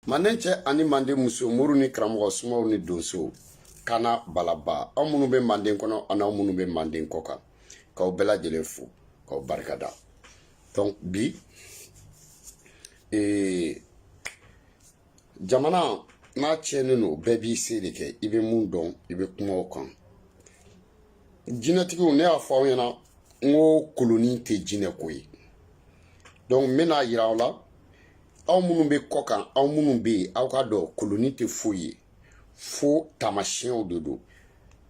Manden cɛ ani manden muso, moriw ni karamɔgɔ, sumaw ni donsow, kana balaba, aw minnu bɛ manden kɔnɔ ani aw minnu bɛ manden kɔ kan, k'aw bɛɛ lajɛlen fo k'aw barikada. Donc bi jamana n'a tiɲɛnen don, bɛɛ b'i se de kɛ. I bɛ mun dɔn, i bɛ kuma o kan. Jinɛtigiw, ne y'a fɔ aw ɲɛna n ko kolonin tɛ jinɛ ko ye. Donc n bɛna yira aw la, aw minnu bɛ kɔ kan, aw minnu bɛ yen, aw ka dɔn kolonin tɛ foyi ye fo taamasiyɛnw de don.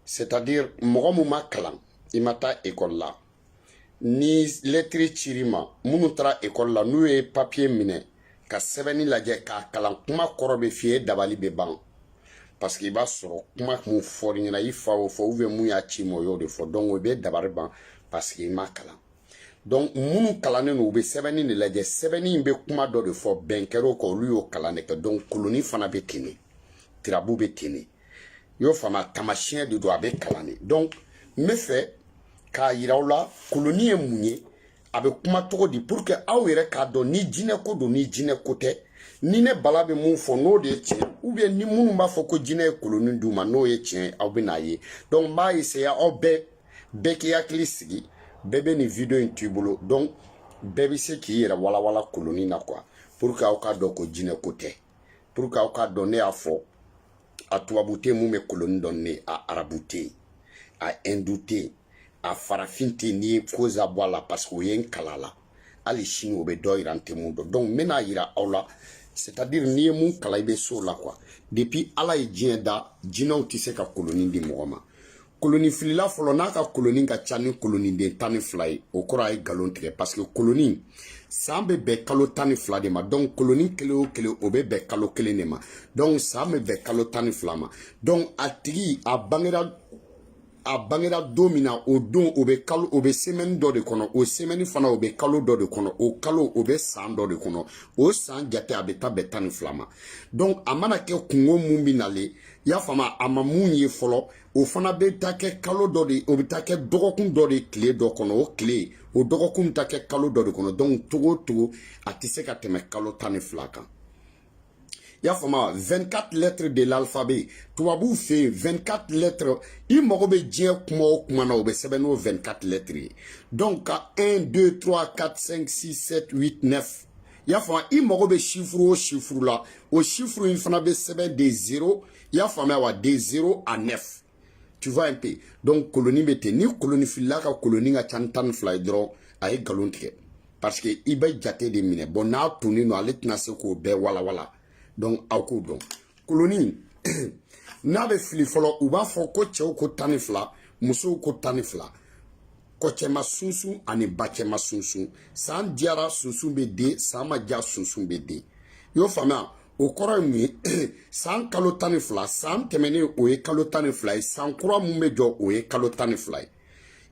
C'est à dire, mɔgɔ mun ma kalan, i ma taa ekɔli la, ni lɛtiri cir'i ma, minnu taara ekɔli la, n'u ye papiye minɛ ka sɛbɛnni lajɛ k'a kalan, kuma kɔrɔ bɛ f'i ye, dabali bɛ ban, parce que i b'a sɔrɔ kuma mun fɔr'i ɲɛna, i fa y'o fɔ ou bien mun y'a ci ma, o y'o de fɔ. Donc o bɛ dabali ban parce que i ma kalan. Donc minnu kalannen don, u bɛ sɛbɛnni de lajɛ, sɛbɛnni in bɛ kuma dɔ de fɔ, bɛn kɛr'o kan, olu y'o kalan de kɛ. Donc koloni fana bɛ ten de, tirabu bɛ ten de, i y'o faamuya, taamasiyɛn de don, a bɛ kalan de. Donc n bɛ fɛ k'a yira aw la koloni ye mun ye, a bɛ kuma cogo di, pour que aw yɛrɛ k'a dɔn ni jinɛ ko don, ni jinɛ ko tɛ. Ni ne Bala bɛ mun fɔ, n'o de ye tiɲɛ, ou bien ni minnu b'a fɔ ko jinɛ ye koloni d'u ma, n'o ye tiɲɛ ye, aw bɛ n'a ye. Donc n b'a essayer, aw bɛɛ bɛɛ k'i hakili sigi, bɛɛ bɛ nin vidéo in to i bolo. Donc bɛɛ bɛ se k'i yɛrɛ walawala koloni na quoi, pour que aw k'a dɔn ko jinɛ ko tɛ, pour que aw k'a dɔn. Ne y'a fɔ, a tubabu tɛ mun bɛ koloni dɔn ne, a arabu tɛ yen, a hindu tɛ yen, a farafin tɛ yen. N'i ye koza bɔ a la, parce que o ye n kalan la, hali sini o bɛ dɔ yira n tɛ mun dɔn. Donc n bɛna yira aw la, c'est à dire n'i ye mun kalan, i bɛ s'o la quoi. Depuis Ala ye diɲɛ da, jinɛw tɛ se ka koloni di mɔgɔ ma. Koloni filila fɔlɔ, n'a ka koloni ka ca ni koloniden 12 ye, o kɔrɔ a ye nkalon tigɛ, parce que koloni san bɛ bɛn kalo 12 de ma. Donc koloni kelen o kelen, o bɛ bɛn kalo kelen de ma. Donc san bɛ bɛn kalo 12 ma. Donc a tigi a bangera don min na, o don o bɛ kalo, o bɛ semaine dɔ de kɔnɔ, o semaine fana o bɛ kalo dɔ de kɔnɔ, o kalo o bɛ san dɔ de kɔnɔ, o san jate a bɛ taa bɛn 12 ma. Donc a mana kɛ kungo mun bɛ nalen, i y'a faamu, a ma mun ye fɔlɔ, o fana bɛ taa kɛ kalo dɔ de, o bɛ taa kɛ dɔgɔkun dɔ de, tile dɔ kɔnɔ, o tile o dɔgɔkun bɛ taa kɛ kalo dɔ de kɔnɔ. Donc togo o togo, a tɛ se ka tɛmɛ kalo 12 kan, i y'a faamu. 24 lettres de l'alphabet, tubabuw fɛ yen, 24 lettres, i mago bɛ diɲɛ kuma o kuma na, o bɛ sɛbɛn n'o 24 lettres ye. Donc ka 1, 2, 3, 4, 5, 6, 7, 8, 9, i y'a faamu, i mago bɛ chiffre o chiffre la, o chiffre in fana bɛ sɛbɛn de 0, i y'a faamuya wa, de 0 à 9, tu vois un peu. Donc koloni bɛ ten. Ni koloni filila ka koloni ka ca ni 12 ye dɔrɔn, a ye nkalon tigɛ, parce que i bɛ jate de minɛ. Bon, n'a tonnen don, ale tɛna se k'o bɛɛ walawala. Donc aw k'o dɔn, koloni n'a bɛ fili fɔlɔ, u b'a fɔ ko cɛw ko 12, musow ko 12, kɔcɛma sunsun ani bacɛma sunsun. San diyara, sunsun bɛ den, san ma diya, sunsun bɛ den, i y'o faamuya. O kɔrɔ ye mun ye? San kalo 12, san tɛmɛnen o ye kalo 12 ye, san kura mun bɛ jɔ, o ye kalo 12 ye,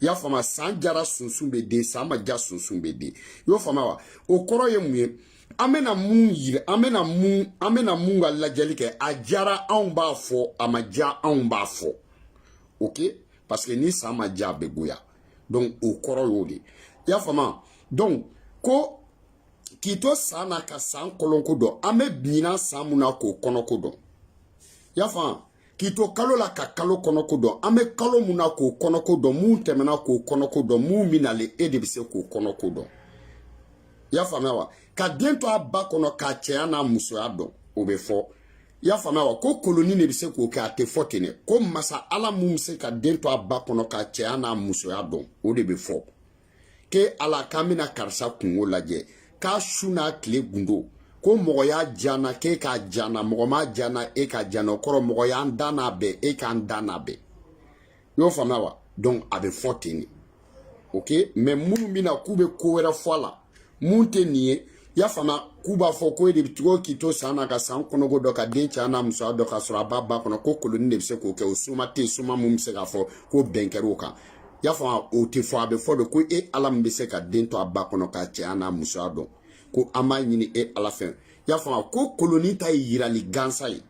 i y'a faamuya. San jara, sunsun bɛ den, san ma diya, sunsun bɛ den, i y'o faamuya wa. O kɔrɔ ye mun ye? An bɛna mun yira, an bɛna mun ka lajɛli kɛ? A diyara, anw b'a fɔ, a ma diya, anw b'a fɔ, ok, parce que ni san ma diya, a bɛ goya. Donc o kɔrɔ y'o de, i y'a faamuya. Donc ko k'i to san na ka san kɔlɔnko dɔn, an bɛ ɲinan san mun na k'o kɔnɔko dɔn, i y'a faamu. K'i to kalo la ka kalo kɔnɔko dɔn, an bɛ kalo mun na k'o kɔnɔko dɔn, mun tɛmɛna k'o kɔnɔko dɔn, mun bɛ nalen, e de bɛ se k'o kɔnɔko dɔn, i y'a faamuya wa. Ka den to a ba kɔnɔ k'a cɛya n'a musoya dɔn, o bɛ fɔ, i y'a faamuya wa. Ko koloni de bɛ se k'o kɛ, a tɛ fɔ ten dɛ. Ko masa Ala mun bɛ se ka den to a ba kɔnɔ k'a cɛya n'a musoya dɔn, o de bɛ fɔ k'e Ala k'an bɛna karisa kungo lajɛ, k'a su n'a tile gundo, ko mɔgɔ y'a diya k'e k'a diya, mɔgɔ m'a diya e k'a diya, o kɔrɔ mɔgɔ y'an da n'a bɛɛ, e k'an da n'a bɛɛ, i y'o faamuya wa. Donc a bɛ fɔ ten de, ok. Mais minnu bɛna k'u bɛ ko wɛrɛ fɔ a la mun tɛ nin ye, i y'a faamuya, k'u b'a fɔ ko e de bɛ tugu k'i to san na ka san kɔnɔko dɔ, ka den cɛya n'a musoya dɔ, k'a sɔrɔ a b'a ba kɔnɔ, ko koloni de bɛ se k'o kɛ, o soma tɛ yen, soma mun bɛ se k'a fɔ ko bɛn kɛr'o kan, i y'a faamuya, o tɛ fɔ. A bɛ fɔ de ko e Ala min bɛ se ka den to a ba kɔnɔ k'a cɛya n'a musoya dɔn, ko an b'a ɲini e Ala fɛ, i y'a faamuya, ko koloni ta ye yirali gansan ye.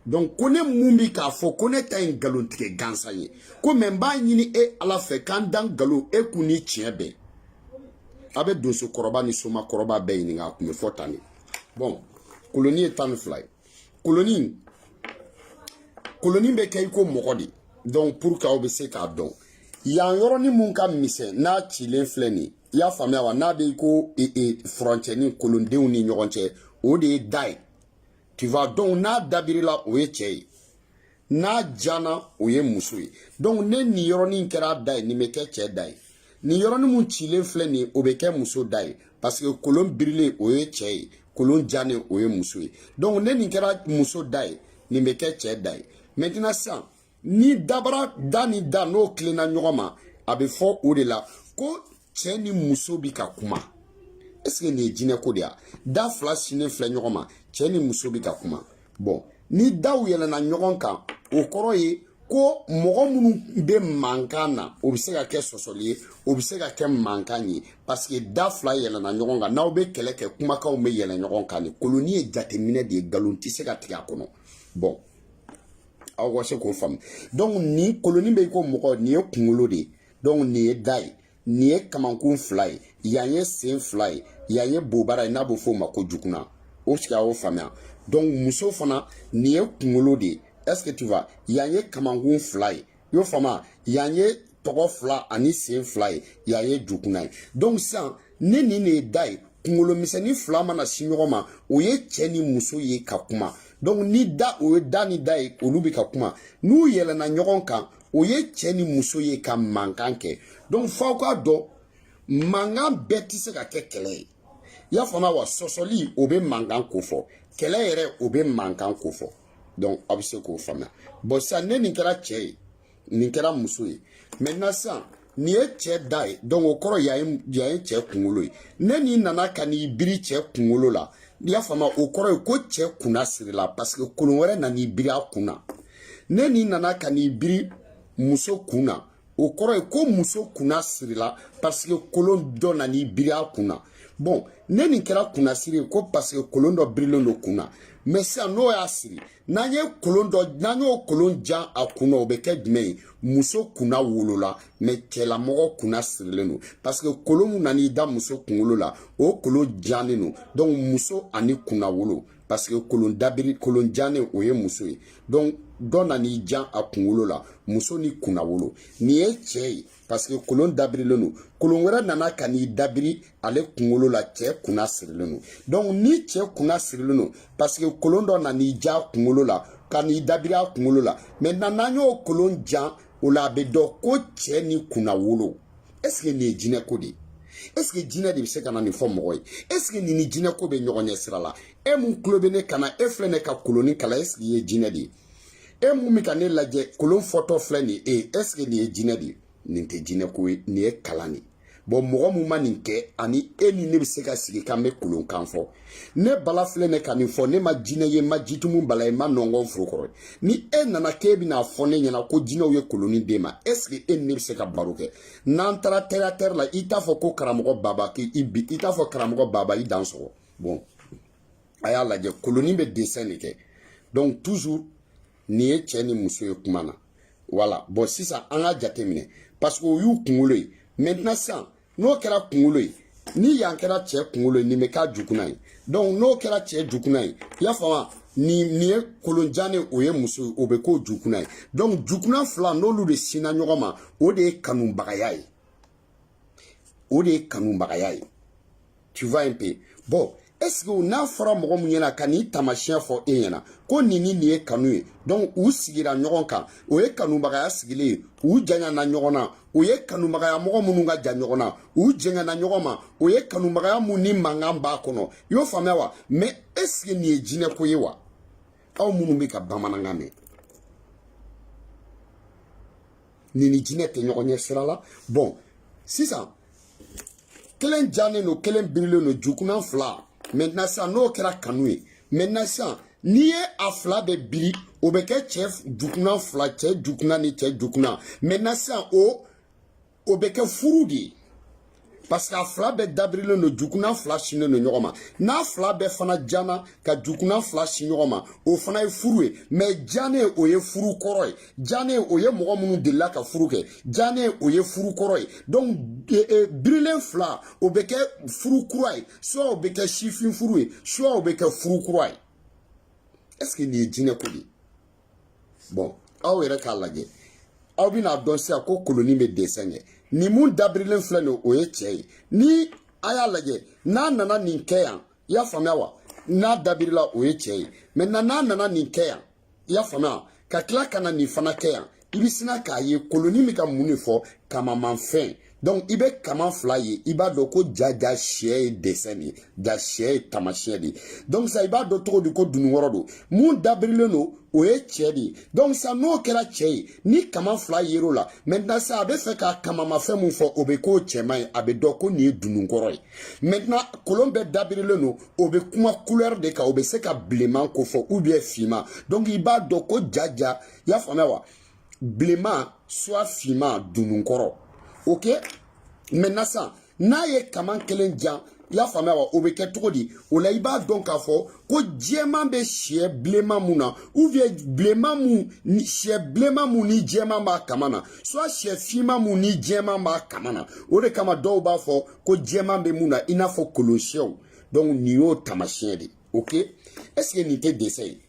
Donc ko ne mun bi k'a fɔ ko ne ta ye nkalontigɛ gansan ye, ko mɛ n b'a ɲini e Ala fɛ k'an dan nkalon, e kun ni tiɲɛ bɛn. A bɛ donsokɔrɔba ni somakɔrɔba bɛɛ ɲininka, a tun bɛ fɔ tan de. Bon, Koloni ye 12 ye. Koloni bɛ kɛ i ko mɔgɔ de. Donc pour que aw bɛ se k'a dɔn, yan yɔrɔnin mun ka misɛn n'a cilen filɛ nin ye, i y'a faamuya wa? N'a bɛ i ko furancɛ ni kolondenw ni ɲɔgɔn cɛ, o de ye da ye, tu vois. Donc n'a dabirila, o ye cɛ ye, n'a jana, o ye muso ye. Donc ne nin yɔrɔnin kɛra da ye, nin bɛ kɛ cɛ da ye. Nin yɔrɔnin mun cilen filɛ nin ye, o bɛ kɛ muso da ye, parce que kolon birilen, o ye cɛ ye, kolon janen, o ye muso ye. Donc ne nin kɛra muso da ye, nin bɛ kɛ cɛ da ye. Maintenant sisan, ni dabara da ni da n'o tilenna ɲɔgɔn ma, a bɛ fɔ o de la ko cɛ ni muso bi ka kuma. Est ce que nin ye jinɛ ko de ya? Da fila sinnen filɛ ɲɔgɔn ma, cɛ ni muso bi ka kuma. Bon, ni daw yɛlɛnna ɲɔgɔn kan, o kɔrɔ ye ko mɔgɔ minnu bɛ mankan na, o bɛ se ka kɛ sɔsɔli ye, o bɛ se ka kɛ mankan ye, parce que da fila yɛlɛnna ɲɔgɔn kan. N'aw bɛ kɛlɛ kɛ, kumakanw bɛ yɛlɛ ɲɔgɔn kan. Ni koloni ye jateminɛ de ye, nkalon tɛ se ka tigɛ a kɔnɔ. Bon, aw ka se k'o faamu. Donc nin koloni bɛ i ko mɔgɔ, nin ye kunkolo de ye, donc nin ye da ye, nin ye kamankun fila ye, yan ye sen fila ye, yan ye bobara ye, n'a bɛ f'o ma ko jukuna. O sigi, a y'o faamuya. Donc muso fana, nin ye kunkolo de ye, est ce que tu vois? Yan ye kamankun fila ye, i y'o faamuya? Yan ye tɔgɔ fila ani sen fila ye, yan ye jukuna ye. Donc sisan, ni nin de ye da ye, kunkolo misɛnnin fila mana si ɲɔgɔn ma, o ye cɛ ni muso ye ka kuma. Donc ni da, o ye da ni da ye, olu bɛ ka kuma. N'u yɛlɛnna ɲɔgɔn kan, o ye cɛ ni muso ye ka mankan kɛ. Donc f'aw k'a dɔn, mankan bɛɛ tɛ se ka kɛ kɛlɛ ye, i y'a faamuya wa? Sɔsɔli, o bɛ mankan ko fɔ, kɛlɛ yɛrɛ, o bɛ mankan ko fɔ. Donc aw bɛ se k'o faamuya. Bon, sisan ne nin kɛra cɛ ye, nin kɛra muso ye. Maintenant sisan, nin ye cɛ da ye, donc o kɔrɔ yan ye cɛ kunkolo ye. Ne nin nana ka n'i biri cɛ kunkolo la, i y'a faamuya? O kɔrɔ ye ko cɛ kunna sirila, parce que kolon wɛrɛ nan'i biri a kun na. Ne nin nana ka n'i biri muso kun na, o kɔrɔ ye ko muso kunna sirila, parce que kolon dɔ nan'i biri a kun na. Bon, ne nin kɛra kunnasiri ye ko parce que kolon dɔ birilen don kun na. Mais sisan, n'o y'a siri, n'an ye kolon dɔ, n'an y'o kolon jan a kun na, o bɛ kɛ jumɛn ye? Muso kunna wolola, mais cɛlamɔgɔ kunna sirilen don, parce que kolon mun nan'i da muso kunkolo la, o kolon jannen don. Donc muso ani kunna wolo, parce que kolon dabiri, kolon jannen, o ye muso ye. Donc dɔ nan'i jan a kunkolo la, muso ni kunna wolo. Nin ye cɛ ye, parce que kolon dabirilen don, kolon wɛrɛ nana ka n'i dabiri ale kunkolo la, cɛ kunna sirilen don. Donc ni cɛ kunna sirilen don, parce que kolon dɔ nan'i ja kunkolo la ka n'i dabiri a kunkolo la, maintenant n'an y'o kolon jan o la, a bɛ dɔn ko cɛ ni kunna wolo. Est ce que nin ye jinɛ ko de ye? Est ce que jinɛ de bɛ se ka na nin fɔ mɔgɔ ye? Est ce que nin ni jinɛ ko bɛ ɲɔgɔn ɲɛ sira la? E mun tulo bɛ ne kana, e filɛ ne ka koloni kalan, est ce que i ye jinɛ de ye? E mun bɛ ka ne lajɛ, kolon fɔtɔ filɛ nin ye, e, est ce que nin ye jinɛ de ye? Nin tɛ jinɛ ko ye, nin ye kalan de ye. Bon, mɔgɔ mun ma nin kɛ, ani e ni ne bɛ se ka sigi k'an bɛ kolonkan fɔ? Ne bala filɛ ne ka nin fɔ, ne ma jinɛ ye, ma jitumu bala ye, ma nɔngɔn foro kɔrɔ. Ni e nana k'e bɛna fɔ ne ɲɛna ko jinɛw ye koloni d'e ma, est ce que e ni ne bɛ se ka baro kɛ? N'an taara terre à terre la, i t'a fɔ ko karamɔgɔ baba k'i bi, i t'a fɔ karamɔgɔ baba i dan sɔgɔ. Bon, a y'a lajɛ, koloni bɛ dessin de kɛ. Donc toujours, nin ye cɛ ni muso ye kuma na, voilà. Bon, sisan an ka jateminɛ, parce que o y'u kunkolo ye. Maintenant sisan, n'o kɛra kunkolo ye, ni yan kɛra cɛ kunkolo ye, nin bɛ k'a jukuna ye. Donc n'o kɛra cɛ jukuna ye, i y'a faamu, nin ye kolonjannen, o ye muso ye, o bɛ k'o jukuna ye. Donc jukuna fila, n'olu de sinna ɲɔgɔn ma, o de ye kanubagaya ye, o de ye kanubagaya ye, tu vois un peu. Bon, est ce que n'a fɔra mɔgɔ mun ɲɛna ka nin taamasiyɛn fɔ e ɲɛna ko nin ni nin ye kanu ye, donc u sigira ɲɔgɔn kan, o ye kanubagaya sigilen ye, u janyana ɲɔgɔn na, o ye kanubagaya mɔgɔ minnu ka jan ɲɔgɔn na, u jɛngɛnna ɲɔgɔn ma, o ye kanubagaya mun ni mankan b'a kɔnɔ, i y'o faamuya wa? Mais est ce que nin ye jinɛ ko ye wa? Aw minnu bɛ ka bamanankan mɛn, nin ni jinɛ tɛ ɲɔgɔn ɲɛ sira la. Bon, sisan kelen jannen don, kelen birilen don, jukunan fila. Maintenant sisan, n'o kɛra kanu ye, maintenant sisan, n'i ye a fila bɛɛ biri, o bɛ kɛ cɛ jukunan fila, cɛ jukunan ni cɛ jukunan. Maintenant sisan, o bɛ kɛ furu de ye, parce que a fila bɛɛ dabirilen don, jukunan fila sinnen don ɲɔgɔn ma. N'a fila bɛɛ fana jana ka jukunan fila si ɲɔgɔn ma, o fana ye furu ye. Mais jannen, o ye furu kɔrɔ ye. Jannen, o ye mɔgɔ minnu delila ka furu kɛ. Jannen, o ye furu kɔrɔ ye. Donc birilen fila, o bɛ kɛ furu kura ye, soit o bɛ kɛ sifin furu ye, soit o bɛ kɛ furu kura ye. Est ce que nin ye jinɛ ko de ye? Bon, aw yɛrɛ k'a lajɛ, aw bɛna dɔn sisan ko kolonin bɛ dessin kɛ. Nin mun dabirilen filɛ nin ye, o ye cɛ ye. Ni a y'a lajɛ, n'a nana nin kɛ yan, i y'a faamuya wa? N'a dabirila, o ye cɛ ye. Maintenant, n'a nana nin kɛ yan, i y'a faamuya, ka tila ka na nin fana kɛ yan, i bɛ sina k'a ye kolonin bɛ ka mun de fɔ? Kamanmafɛn. Donc i bɛ kaman fila ye, i b'a dɔn ko ja ja sɛ ye dessin de ye, ja sɛ ye taamasiyɛn de ye. Donc sa, i b'a dɔn cogo di ko dununkɔrɔ don? Mun dabirilen don, o ye cɛ de ye. Donc sa, n'o kɛra cɛ ye, ni kaman fila yer'o la, maintenant sa, a bɛ fɛ ka kamamafɛn mun fɔ, o bɛ k'o cɛman ye, a bɛ dɔn ko nin ye dununkɔrɔ ye. Maintenant, kolon bɛɛ dabirilen don, o bɛ kuma couleur de kan, o bɛ se ka bilenman ko fɔ ou bien finman. Donc i b'a dɔn ko ja ja, i y'a faamuya wa, bilenman soit finman, dununkɔrɔ. Ok, maintenant sa, n'a ye kaman kelen jan, i y'a faamuya wa, o bɛ kɛ cogo di? O la, i b'a dɔn k'a fɔ ko jɛman bɛ sɛ bilenman mun na, ou bien bilenman mun, sɛ bilenman mun ni jɛman b'a kama na, soit sɛ finman mun ni jɛman b'a kama na. O de kama dɔw b'a fɔ ko jɛman bɛ mun na, i n'a fɔ kolon sɛw. Donc nin y'o taamasiyɛn de. Ok, est ce que nin tɛ dessin ye?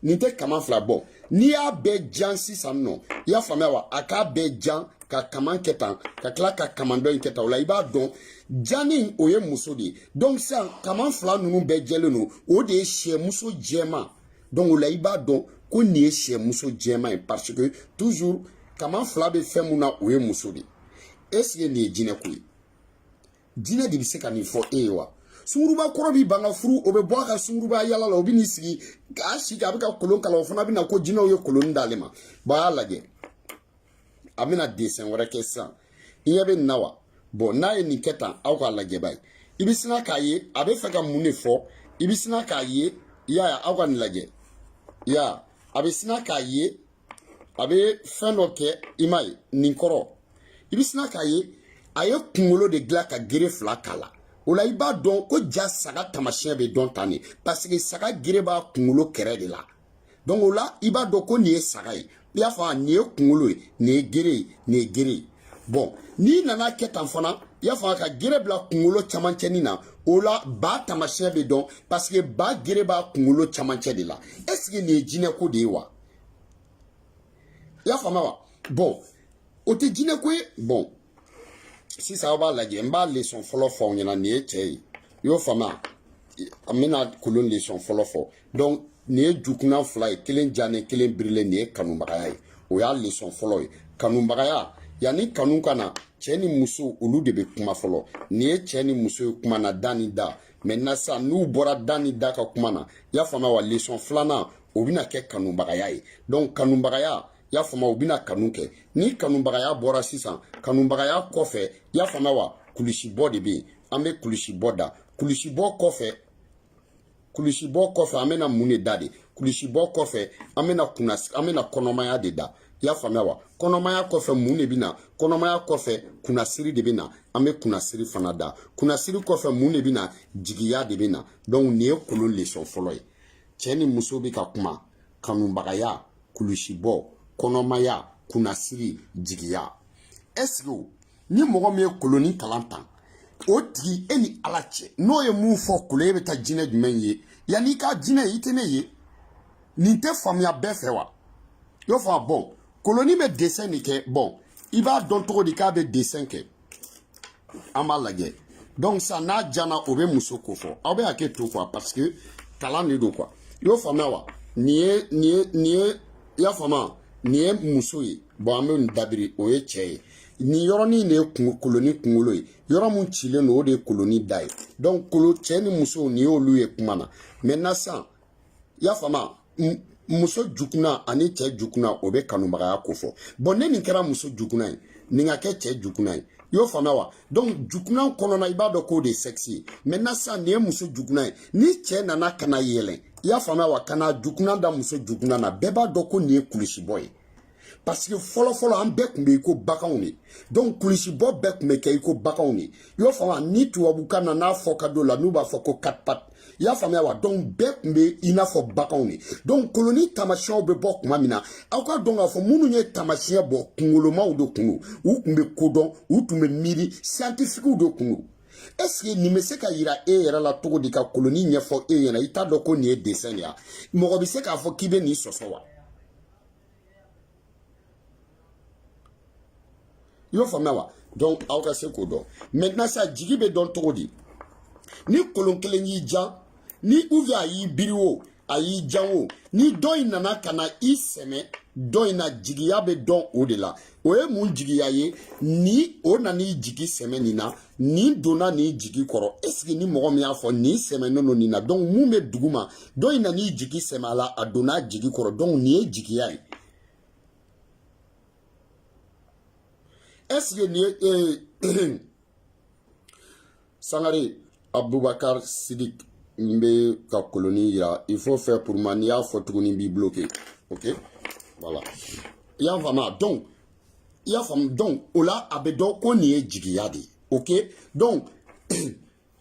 Nin tɛ kaman fila bɔ? N'i y'a bɛɛ jan sisan nɔ, i y'a faamuya wa, a k'a bɛɛ jan ka kaman kɛ tan, ka tila ka kaman dɔ in kɛ tan, o la i b'a dɔn janni, o ye muso de ye. Donc sisan, kaman fila ninnu bɛɛ jɛlen don, o de ye sɛmuso jɛman. Donc o la, i b'a dɔn ko nin ye sɛmuso jɛman ye, parce que toujours kaman fila bɛ fɛn mun na, o ye muso de ye. Est ce que nin ye jinɛ ko ye? Jinɛ de bɛ se ka nin fɔ e ye wa? Sunguruba kɔrɔ b'i ban ka furu, o bɛ bɔ a ka sunguruba yala la, o bɛ n'i sigi k'a si kɛ, a bɛ ka kolon kala, o fana bɛ na ko jinɛw ye kolon d'ale ma. Bon, a y'a lajɛ, a bɛna dessin wɛrɛ kɛ sisan. I ɲɛ bɛ nin na wa? Bon, n'a ye nin kɛ tan, aw k'a lajɛ ba ye, i bɛ sina k'a ye a bɛ fɛ ka mun de fɔ. I bɛ sina k'a ye, i y'a ye, aw ka nin lajɛ, i y'a ye, a bɛ sina k'a ye a bɛ fɛn dɔ kɛ, i m'a ye nin kɔrɔ, i bɛ sina k'a ye a ye kunkolo de dilan ka gere fila k'a la. O la, i b'a dɔn ko ja saga taamasiyɛn bɛ dɔn tan de, parce que saga gere b'a kunkolo kɛrɛ de la. Donc o la, i b'a dɔn ko nin ye saga ye. I y'a faamu, nin ye kunkolo ye, nin ye gere ye, nin ye gere ye. Bon, n'i nana kɛ tan fana, i y'a faamu, ka gere bila kunkolo camancɛnin na, o la ba taamasiyɛn bɛ dɔn, parce que ba gere b'a kunkolo camancɛ de la. Est ce que nin ye jinɛ ko de ye wa? I y'a faamu wa? Bon, o tɛ jinɛ ko ye. Bon, sisan aw b'a lajɛ, n b'a leçon fɔlɔ fɔ aw ɲɛna. Nin ye cɛ ye, i y'o faamuya? An bɛna kolon leçon fɔlɔ fɔ. Donc nin ye jukunna fila ye, kelen jannen, kelen birilen. Nin ye kanubagaya ye, o y'a leçon fɔlɔ ye, kanubagaya. Yanni kanu ka na, cɛ ni muso, olu de bɛ kuma fɔlɔ. Nin ye cɛ ni muso ye kuma na, da ni da. Maintenant sisan, n'u bɔra da ni da ka kuma na, i y'a faamuya wa, leçon filanan, o bɛna kɛ kanubagaya ye. Donc kanubagaya, i y'a faamuya, u bɛna kanu kɛ. Ni kanubagaya bɔra sisan, kanubagaya kɔfɛ, i y'a faamuya wa, kulusibɔ de bɛ yen, an bɛ kulusibɔ da. Kulusibɔ kɔfɛ, kulusibɔ kɔfɛ, an bɛna mun de da de? Kulusibɔ kɔfɛ, an bɛna kunna, an bɛna kɔnɔmaya de da. I y'a faamuya wa? Kɔnɔmaya kɔfɛ, mun de bɛ na? Kɔnɔmaya kɔfɛ, kunnasiri de bɛ na, an bɛ kunnasiri fana da. Kunnasiri kɔfɛ, mun de bɛ na? Jigiya de bɛ na. Donc nin ye kolon leçon fɔlɔ ye. Cɛ ni muso bɛ ka kuma: kanubagaya, kulusibɔ, kɔnɔmaya, kunnasiri, jigiya. Est ce que ni mɔgɔ min ye koloni kalan tan, o tigi, e ni Ala cɛ, n'o ye mun fɔ kolon, e bɛ taa jinɛ jumɛn ye? Yanni i ka jinɛ ye, i tɛ ne ye. Nin tɛ faamuya bɛɛ fɛ wa? I y'o faamu? Bon, koloni bɛ dessin de kɛ. Bon, i b'a dɔn cogo di k'a bɛ dessin kɛ? An b'a lajɛ. Donc sisan, n'a jana, o bɛ muso ko fɔ. Aw bɛ hakɛ to quoi, parce que kalan de don quoi. I y'o faamuya wa? Nin ye, i y'a faamuya, nin ye muso ye. Bon, an bɛ nin dabiri, o ye cɛ ye. Nin yɔrɔnin de ye koloni kunkolo ye, yɔrɔ mun cilen don, o de ye koloni da ye. Donc kolo, cɛ ni muso, nin y'olu ye kuma na. Maintenant sisan, i y'a faamuya, muso jukunna ani cɛ jukunna, o bɛ kanubagaya ko fɔ. Bon, ne nin kɛra muso jukunna ye, nin ka kɛ cɛ jukunna ye, i y'o faamuya wa? Donc jukunna kɔnɔna, i b'a dɔn k'o de ye sexe ye. Maintenant sisan, nin ye muso jukunna ye. Ni cɛ nana ka na yɛlɛn, i y'a faamuya wa, ka na jukunna da muso jukunna na, bɛɛ b'a dɔn ko nin ye kulusibɔ ye, parce que fɔlɔ fɔlɔ, an bɛɛ tun bɛ i ko baganw de. Donc kulusibɔ bɛɛ tun bɛ kɛ i ko baganw de, i y'o faamuya? Ni tubabukan na n'a fɔ ka d'o la, n'u b'a fɔ ko quatre pattes, i y'a faamuya wa? Donc bɛɛ tun bɛ i n'a fɔ baganw de. Donc koloni taamasiyɛnw bɛ bɔ tuma min na, aw ka dɔn k'a fɔ minnu ye taamasiyɛn bɔ, kunkolomaw de kun don, u tun bɛ kodɔn, u tun bɛ miiri, scientifiques de kun don. Est ce que nin bɛ se ka yira e yɛrɛ la cogo di ka koloni ɲɛfɔ e ɲɛna? I t'a dɔn ko nin ye dessin de ye. Mɔgɔ bɛ se k'a fɔ k'i bɛ nin sɔsɔ wa? I y'o faamuya wa? Donc aw ka se k'o dɔn. Maintenant sa, jigi bɛ dɔn cogo di? Ni kolon kelen y'i jan ni, ou bien a y'i biri o, a y'i jan o, ni dɔ in nana ka na i sɛmɛ dɔ in na, jigiya bɛ dɔn o de la. O ye mun jigiya ye? Ni o nan'i jigi sɛmɛ nin na, nin donna nin jigi kɔrɔ, est ce que ni mɔgɔ min y'a fɔ nin sɛmɛnen don nin na, donc mun bɛ dugu ma, dɔ in nan'i jigi sɛmɛ a la, a donna a jigi kɔrɔ, donc nin ye jigiya ye. Est ce que nin ye Sangare Abubakar Sidik, n bɛ ka koloni yira, il faut faire pour moi, n'i y'a fɔ tuguni n b'i bloquer. Ok, voilà, i y'a faamu. Donc i y'a faamu, donc o la a bɛ dɔn ko nin ye jigiya de ye. Ok, donc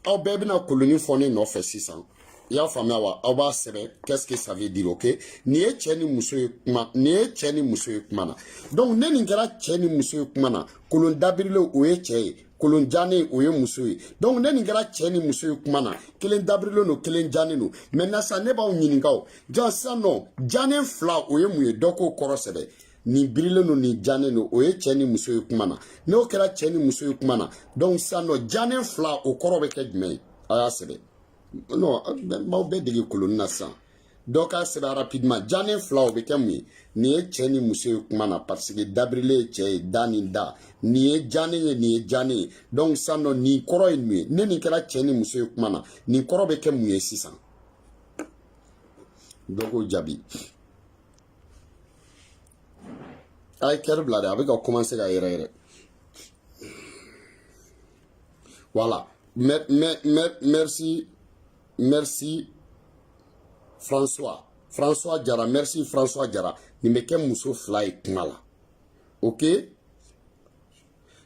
aw bɛɛ bɛna koloni fɔ ne nɔfɛ sisan. I y'a faamuya wa? Aw b'a sɛbɛn, qu'est-ce que ça veut dire? Ok, nin ye cɛ ni muso ye kuma, nin ye cɛ ni muso ye kuma na. Donc ne nin kɛra cɛ ni muso ye kuma na, kolon dabirilen o ye cɛ ye, kolon jannen o ye muso ye. Donc ne nin kɛra cɛ ni muso ye kuma na, kelen dabirilen don, kelen jannen don. Maintenant sa, ne b'aw ɲininka o ja sisan nɔ, jannen fila o ye mun ye? Dɔ k'o kɔrɔ sɛbɛn. Nin birilen don, nin jannen don, o ye cɛ ni muso ye kuma na. N'o kɛra cɛ ni muso ye kuma na, donc sisan nɔ, jannen fila o kɔrɔ bɛ kɛ jumɛn ye? A y'a sɛbɛn. Non, n b'aw bɛɛ dege koloni na sisan. Dɔ k'a sɛbɛn rapidement. Jannen fila o bɛ kɛ mun ye? Nin ye cɛ ni muso ye kuma na, parce que dabirilen ye cɛ ye, da ni da. Nin ye jannen ye, nin ye jannen ye. Donc sisan nɔ, nin kɔrɔ ye mun ye? Ne nin kɛra cɛ ni muso ye kuma na, nin kɔrɔ bɛ kɛ mun ye sisan? Dɔ k'o jaabi. A ye kɛri bila dɛ, a bɛ ka commencer ka yɛrɛ yɛrɛ. Voilà, merci, merci François, François Jara, merci François Jara. Nin bɛ kɛ muso fila ye kuma la. Ok,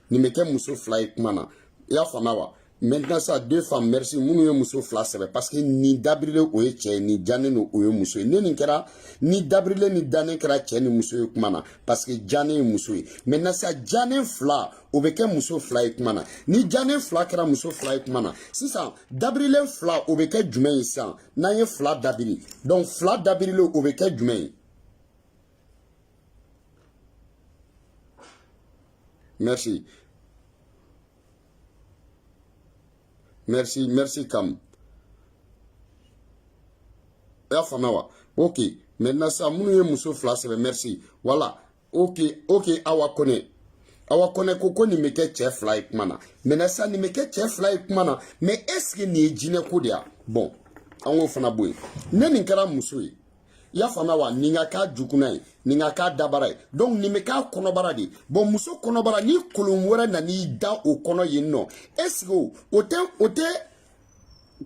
nin bɛ kɛ muso fila ye kuma na. I y'a faamuya wa? Maintenant ça, deux femmes, merci minnu ye muso fila sɛbɛn, parce que nin dabirilen o ye cɛ ye, nin jannen don o ye muso ye. Ne nin kɛra ni dabirilen ni dannen kɛra cɛ ni muso ye kuma na, parce que jannen ye muso ye. Maintenant sa, jannen fila o bɛ kɛ muso fila ye kuma na. Ni jannen fila kɛra muso fila ye kuma na sisan, dabirilen fila o bɛ kɛ jumɛn ye sisan? N'an ye fila dabiri, donc fila dabirilen o bɛ kɛ jumɛn ye? Merci, merci, merci Kam. I y'a faamuya wa? Ok, maintenant sa, minnu ye muso fila sɛbɛn, merci. Voilà, ok, ok. Awa Kone, Awa Kone ko ko nin bɛ kɛ cɛ fila ye kuma na. Maintenant sa, nin bɛ kɛ cɛ fila ye kuma na, mais est ce que nin ye jinɛ ko de ya? Bon, an k'o fana bɔ yen. Ne nin kɛra muso ye, i y'a faamuya wa? Nin ka k'a jukuna ye, nin ka k'a dabara ye, donc nin bɛ k'a kɔnɔbara de. Bon, muso kɔnɔbara, ni kolon wɛrɛ nan'i da o kɔnɔ yen nɔ, est ce que o tɛ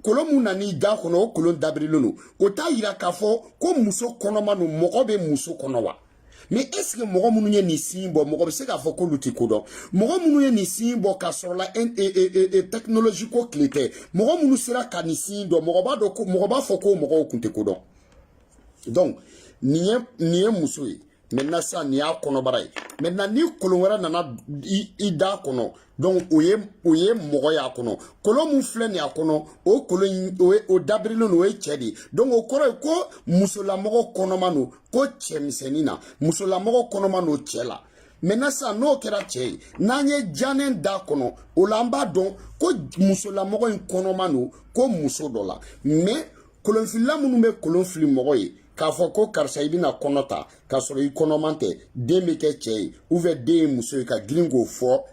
kolon mun nan'i da kɔnɔ, o kolon dabirilen don, o t'a yira k'a fɔ ko muso kɔnɔma don, mɔgɔ bɛ muso kɔnɔ wa? Mais est ce que mɔgɔ minnu ye nin sin bɔ, mɔgɔ bɛ se k'a fɔ k'olu tɛ ko dɔn? Mɔgɔ minnu ye nin sin bɔ k'a sɔrɔ la technologie ko tile tɛ, mɔgɔ minnu sera ka nin sin dɔn, mɔgɔ b'a dɔn ko mɔgɔ b'a fɔ ko mɔgɔw tun tɛ ko dɔn. Donc nin ye muso ye. Maintenant sisan, nin y'a kɔnɔbara ye. Maintenant ni kolon wɛrɛ nana i da kɔnɔ, donc o ye mɔgɔ y'a kɔnɔ. Kolon mun filɛ nin y'a kɔnɔ, o kolon in o ye o dabirilen don, o ye cɛ de ye. Donc o kɔrɔ ye ko musolamɔgɔ kɔnɔma don ko cɛmisɛnnin na, musolamɔgɔ kɔnɔma don cɛ la. Maintenant sisan, n'o kɛra cɛ ye, n'an ye jannen da kɔnɔ, o la an b'a dɔn ko musolamɔgɔ in kɔnɔma don ko muso dɔ la. Mais kolonfilila minnu bɛ kolon fili mɔgɔ ye k'a fɔ ko karisa i bɛna kɔnɔ ta k'a sɔrɔ i kɔnɔman tɛ, den bɛ kɛ cɛ ye ou bien den ye muso ye, ka girin k'o fɔ,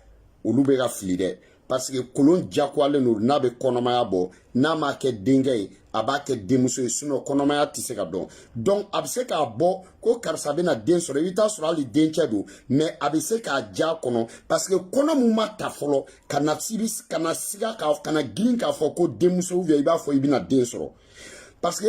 olu bɛ ka fili dɛ. Parce que kolon jagoyalen don, n'a bɛ kɔnɔmaya bɔ, n'a m'a kɛ denkɛ ye, a b'a kɛ denmuso ye, sinon kɔnɔmaya tɛ se ka dɔn. Donc a bɛ se k'a bɔ ko karisa bɛna den sɔrɔ, i bɛ taa sɔrɔ hali dencɛ don, mais a bɛ se k'a ja kɔnɔ, parce que kɔnɔ mun ma ta fɔlɔ, ka na ka na siga ka na girin k'a fɔ ko denmuso ou bien i b'a fɔ i bɛna den sɔrɔ. Parce que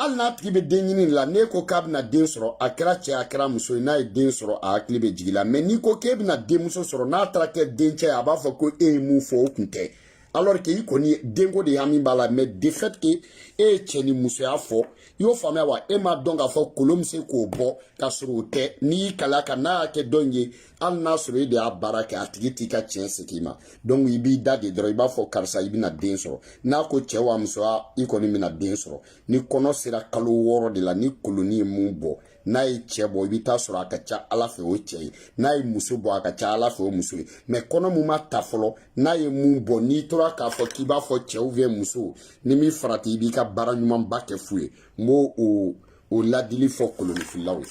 hali n'a tigi bɛ den ɲini la, n'e ko k'a bɛna den sɔrɔ, a kɛra cɛ a kɛra muso ye, n'a ye den sɔrɔ, a hakili bɛ jigin la. Mais n'i ko k'e bɛna denmuso sɔrɔ, n'a taara kɛ dencɛ ye, a b'a fɔ ko e ye mun fɔ o kun tɛ, alors que i kɔni denko de hami b'a la. Mais de fait que e ye cɛ ni musoya fɔ, I y'o faamuya wa? E m'a dɔn k'a fɔ kolon bɛ se k'o bɔ ka sɔrɔ o tɛ. N'i y'i kali a kan, n'a y'a kɛ dɔ in ye, hali n'a sɔrɔ e de y'a baara kɛ, a tigi t'i ka tiɲɛ segin i ma. Donc i b'i da de dɔrɔn, i b'a fɔ karisa, i bɛna den sɔrɔ. N'a ko cɛ wa musoya, i kɔni bɛna den sɔrɔ. Ni kɔnɔ sera kalo 6 de la, ni koloni ye mun bɔ, n'a ye cɛ bɔ, i bɛ taa sɔrɔ a ka ca Ala fɛ o cɛ ye. N'a ye muso bɔ, a ka ca Ala fɛ o muso ye. Mais kɔnɔ mun ma ta fɔlɔ, n'a ye mun bɔ, n'i tora k'a fɔ k'i b'a fɔ cɛw bɛ muso, ni min farati, i b'i ka baara ɲumanba kɛ fu ye. N b'o o ladili fɔ kolonifililaw ye.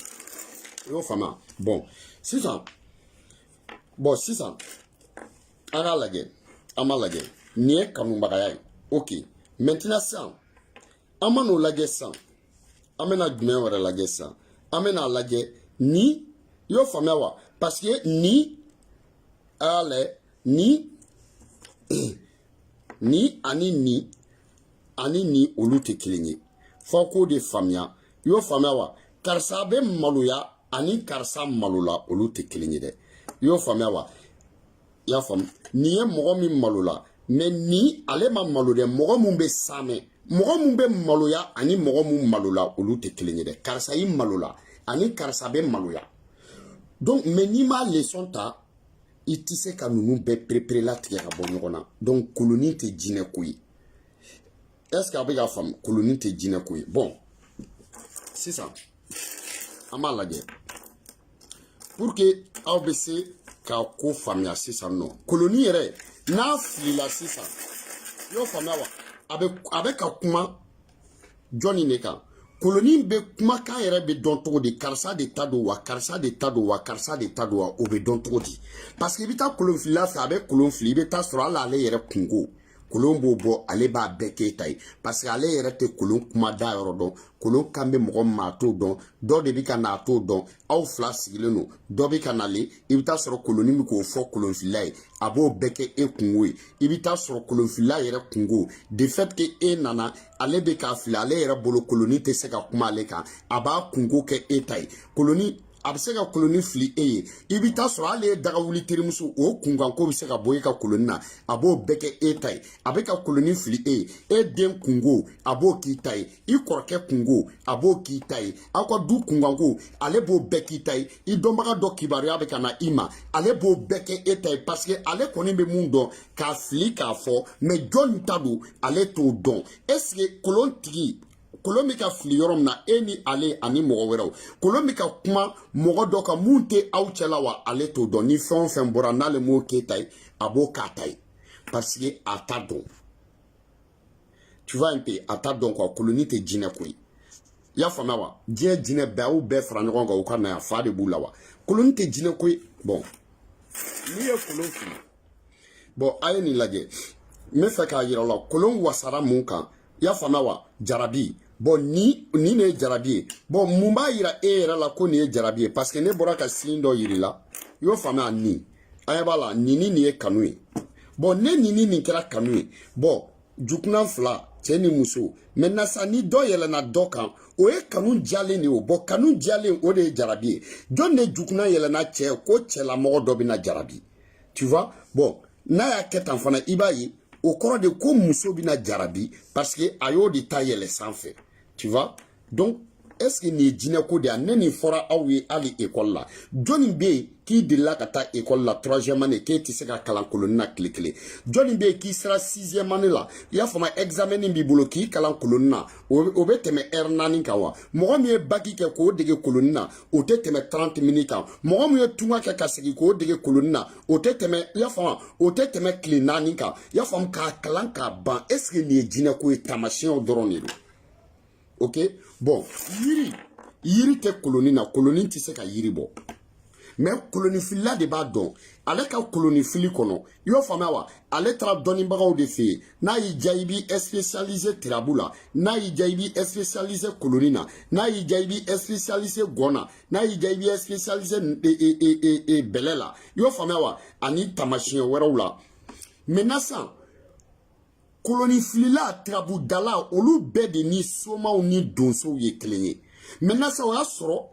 I y'o faamuya? Bon, sisan an k'a lajɛ, an b'a lajɛ, nin ye kanubagaya ye. Ok, maintenant sisan an ma n'o lajɛ. Sisan an bɛna jumɛn wɛrɛ lajɛ? Sisan an bɛna lajɛ ni, i y'o faamuya wa? Parce que ni a y'a lajɛ, ni ani ni ani ni, olu tɛ kelen ye. Fɔ k'o de faamuya. I y'o faamuya wa? Karisa bɛ maloya ani karisa malola, olu tɛ kelen ye dɛ. I y'o faamuya wa? I y'a faamu? Nin ye mɔgɔ min malola, mais ni ale ma malo dɛ. Mɔgɔ mun bɛ saamɛ, mɔgɔ mun bɛ maloya ani mɔgɔ mun malola, olu tɛ kelen ye dɛ. Karisa i malola ani karisa bɛ maloya. Donc mais n'i m'a leçon ta, i tɛ se ka ninnu bɛɛ pereperelatigɛ ka bɔ ɲɔgɔn na. Donc koloni tɛ jinɛ ko ye. Est ce que a bɛ k'a faamu? Koloni tɛ jinɛ ko ye. Bon, sisan an b'a lajɛ pour que aw bɛ se ka ko faamuya. Sisan nɔ, koloni yɛrɛ n'a filila sisan, i y'o faamuya wa? A bɛ ka kuma jɔnni de kan? Koloni bɛ kumakan yɛrɛ bɛ dɔn cogo di? Karisa de ta don wa? Karisa de ta don wa? Karisa de ta don wa? O bɛ dɔn cogo di? Parce que i bɛ taa kolon filila fɛ, a bɛ kolon fili, i bɛ taa sɔrɔ hali ale yɛrɛ kungo, kolon b'o bɔ, ale b'a bɛɛ k'e ta ye, parce que ale yɛrɛ tɛ kolon kuma da yɔrɔ dɔn. Kolon kan bɛ mɔgɔ min ma, a t'o dɔn. Dɔ de bɛ ka na, a t'o dɔn. Aw fila sigilen don, dɔ bɛ ka nalen, i bɛ taa sɔrɔ koloni bɛ k'o fɔ kolonfilila ye, a b'o bɛɛ kɛ e kungo ye. I bɛ taa sɔrɔ kolonfilila yɛrɛ kungo, de fait que e nana, ale bɛ k'a fili, ale yɛrɛ bolo koloni tɛ se ka kuma ale kan, a b'a kungo kɛ e ta ye. Koloni a bɛ se ka koloni fili e ye. I bɛ taa sɔrɔ hali e daga wuli terimuso, o kunkanko bɛ se ka bɔ e ka koloni na, a b'o bɛɛ kɛ e ta ye. A bɛ ka koloni fili e ye, e den kungo, a b'o k'i ta ye. I kɔrɔkɛ kungo, a b'o k'i ta ye. Aw ka du kunkanko, ale b'o bɛɛ k'i ta ye. I dɔnbaga dɔ kibaruya bɛ ka na i ma, ale b'o bɛɛ kɛ e ta ye, parce que ale kɔni bɛ mun dɔn k'a fili k'a fɔ, mais jɔn ta don, ale t'o dɔn. Est ce que kolon tigi, kolon bɛ ka fili yɔrɔ min na, e ni ale ani mɔgɔ wɛrɛw, kolon bɛ ka kuma mɔgɔ dɔ kan mun tɛ aw cɛla wa, ale t'o dɔn. Ni fɛn o fɛn bɔra, n'ale m'o k'e ta ye, a b'o k'a ta ye, parce que a t'a dɔn. Tu vois un peu? A t'a dɔn quoi. Koloni tɛ jinɛ ko ye. I y'a faamuya wa? Diɲɛ jinɛ bɛɛ, aw bɛɛ fara ɲɔgɔn kan, u ka na yan, fa de b'u la wa. Koloni tɛ jinɛ ko ye. Bon, n'i ye kolon fili, bon, a ye nin lajɛ, n bɛ fɛ k'a yira aw la kolon wasara mun kan. I y'a faamuya wa? Jarabi. Bon, ni nin de ye jarabi ye. Bon, mun b'a yira e yɛrɛ la ko nin ye jarabi ye? Parce que ne bɔra ka sin dɔ yiri la, i y'o faamuya? Nin an ɲɛ b'a la, nin ni nin ye kanu ye. Bon, ne nin ni nin kɛra kanu ye. Bon, jukunan fila, cɛ ni muso. Maintenant sa, ni dɔ yɛlɛnna dɔ kan, o ye kanu jalen de ye o. Bon, kanu jalen, o de ye jarabi ye. Jɔn de jukunan yɛlɛnna cɛ ko cɛlamɔgɔ dɔ bɛna jarabi, tu vois? Bon, n'a y'a kɛ tan fana, i b'a ye o kɔrɔ de ko muso bɛna jarabi, parce que a y'o de ta yɛlɛ sanfɛ, tu vois? Donc est ce que nin ye jinɛ ko de ye? Ne nin fɔra aw ye hali ekɔli la. Jɔnni bɛ yen k'i delila ka taa ekɔli la troisième année k'e tɛ se ka kalan koloni na tile kelen? Jɔnni bɛ yen k'i sera sixième année la, i y'a faamu, examen b'i bolo, k'i kalan koloni na, o bɛ tɛmɛ heure 4 kan wa? Mɔgɔ min ye bac kɛ k'o dege koloni na, o tɛ tɛmɛ 30 minutes kan. Mɔgɔ min ye tunga kɛ ka segin k'o dege koloni na, o tɛ tɛmɛ, i y'a faamu, o tɛ tɛmɛ tile 4 kan. I y'a faamu, k'a kalan k'a ban. Est ce que nin ye jinɛ ko ye? Taamasiyɛnw dɔrɔn de don. Ok, bon, yiri tɛ koloni na, koloni tɛ se ka yiri bɔ, mais kolonifilila de b'a dɔn ale ka kolonifili kɔnɔ. I y'o faamuya wa? Ale taara dɔnnibagaw de fɛ yen. N'a y'i diya, i b'i spécialisé tirabu la. N'a y'i diya, i b'i spécialisé koloni na. N'a y'i diya, i b'i spécialisé gɔn na. N'a y'i diya, i b'i spécialisé bɛlɛ la. I y'o faamuya wa? Ani taamasiyɛn wɛrɛw la. Maintenant sisan, kolonifilila, tirabudala, olu bɛɛ de ni somaw ni donsow ye kelen ye. Maintenant sisan, o y'a sɔrɔ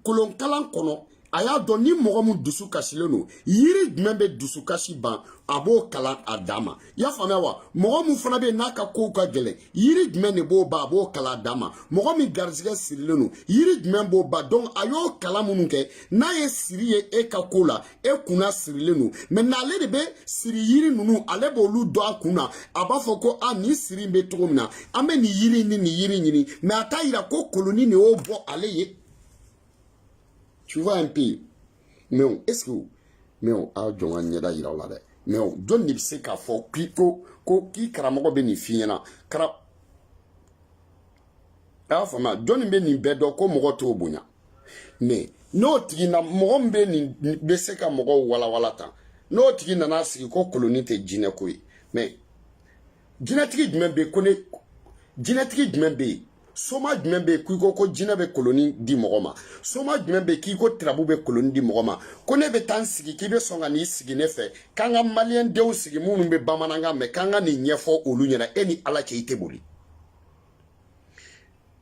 kolonkalan kɔnɔ. A y'a dɔn ni mɔgɔ min dusu kasilen don, yiri jumɛn bɛ dusukasi ban, a b'o kalan a dan ma. I y'a faamuya wa? Mɔgɔ min fana bɛ yen n'a ka kow ka gɛlɛn, yiri jumɛn de b'o ban, a b'o kalan a dan ma. Mɔgɔ min garizigɛ sirilen don, yiri jumɛn b'o ban. Donc a y'o kalan minnu kɛ, n'a ye siri ye e ka ko la, e kunna sirilen don, mais n'ale de bɛ siri yiri ninnu, ale b'olu dɔn a kun na. A b'a fɔ ko a nin siri bɛ cogo min na, an bɛ nin yiri ni nin yiri ɲini, mais a t'a yira ko koloni de y'o bɔ ale ye. Tu vois un peu? Mais est-ce que, mais aw jɔn ka ɲɛda yira aw la dɛ. Mais jɔn de bɛ se k'a fɔ k'i ko k'i karamɔgɔ bɛ nin f'i ɲɛna? Kara, a y'a faamuya, jɔnni bɛ nin bɛɛ dɔn ko mɔgɔ t'o bonya? Mais n'o tigi na, mɔgɔ min bɛ nin bɛ se ka mɔgɔw walawala tan, n'o tigi nana sigi ko koloni tɛ jinɛ ko ye, mais jinɛtigi jumɛn bɛ yen ko ne, jinɛtigi jumɛn bɛ yen, soma jumɛn bɛ yen k'i ko jinɛ bɛ koloni di mɔgɔ ma? Soma jumɛn bɛ yen k'i ko tirabu bɛ koloni di mɔgɔ ma? Ko ne bɛ taa n sigi k'i bɛ sɔn ka n'i sigi ne fɛ, k'an ka maliyɛn denw sigi minnu bɛ bamanankan mɛn, k'an ka nin ɲɛfɔ olu ɲɛna. E ni Ala cɛ, i tɛ boli,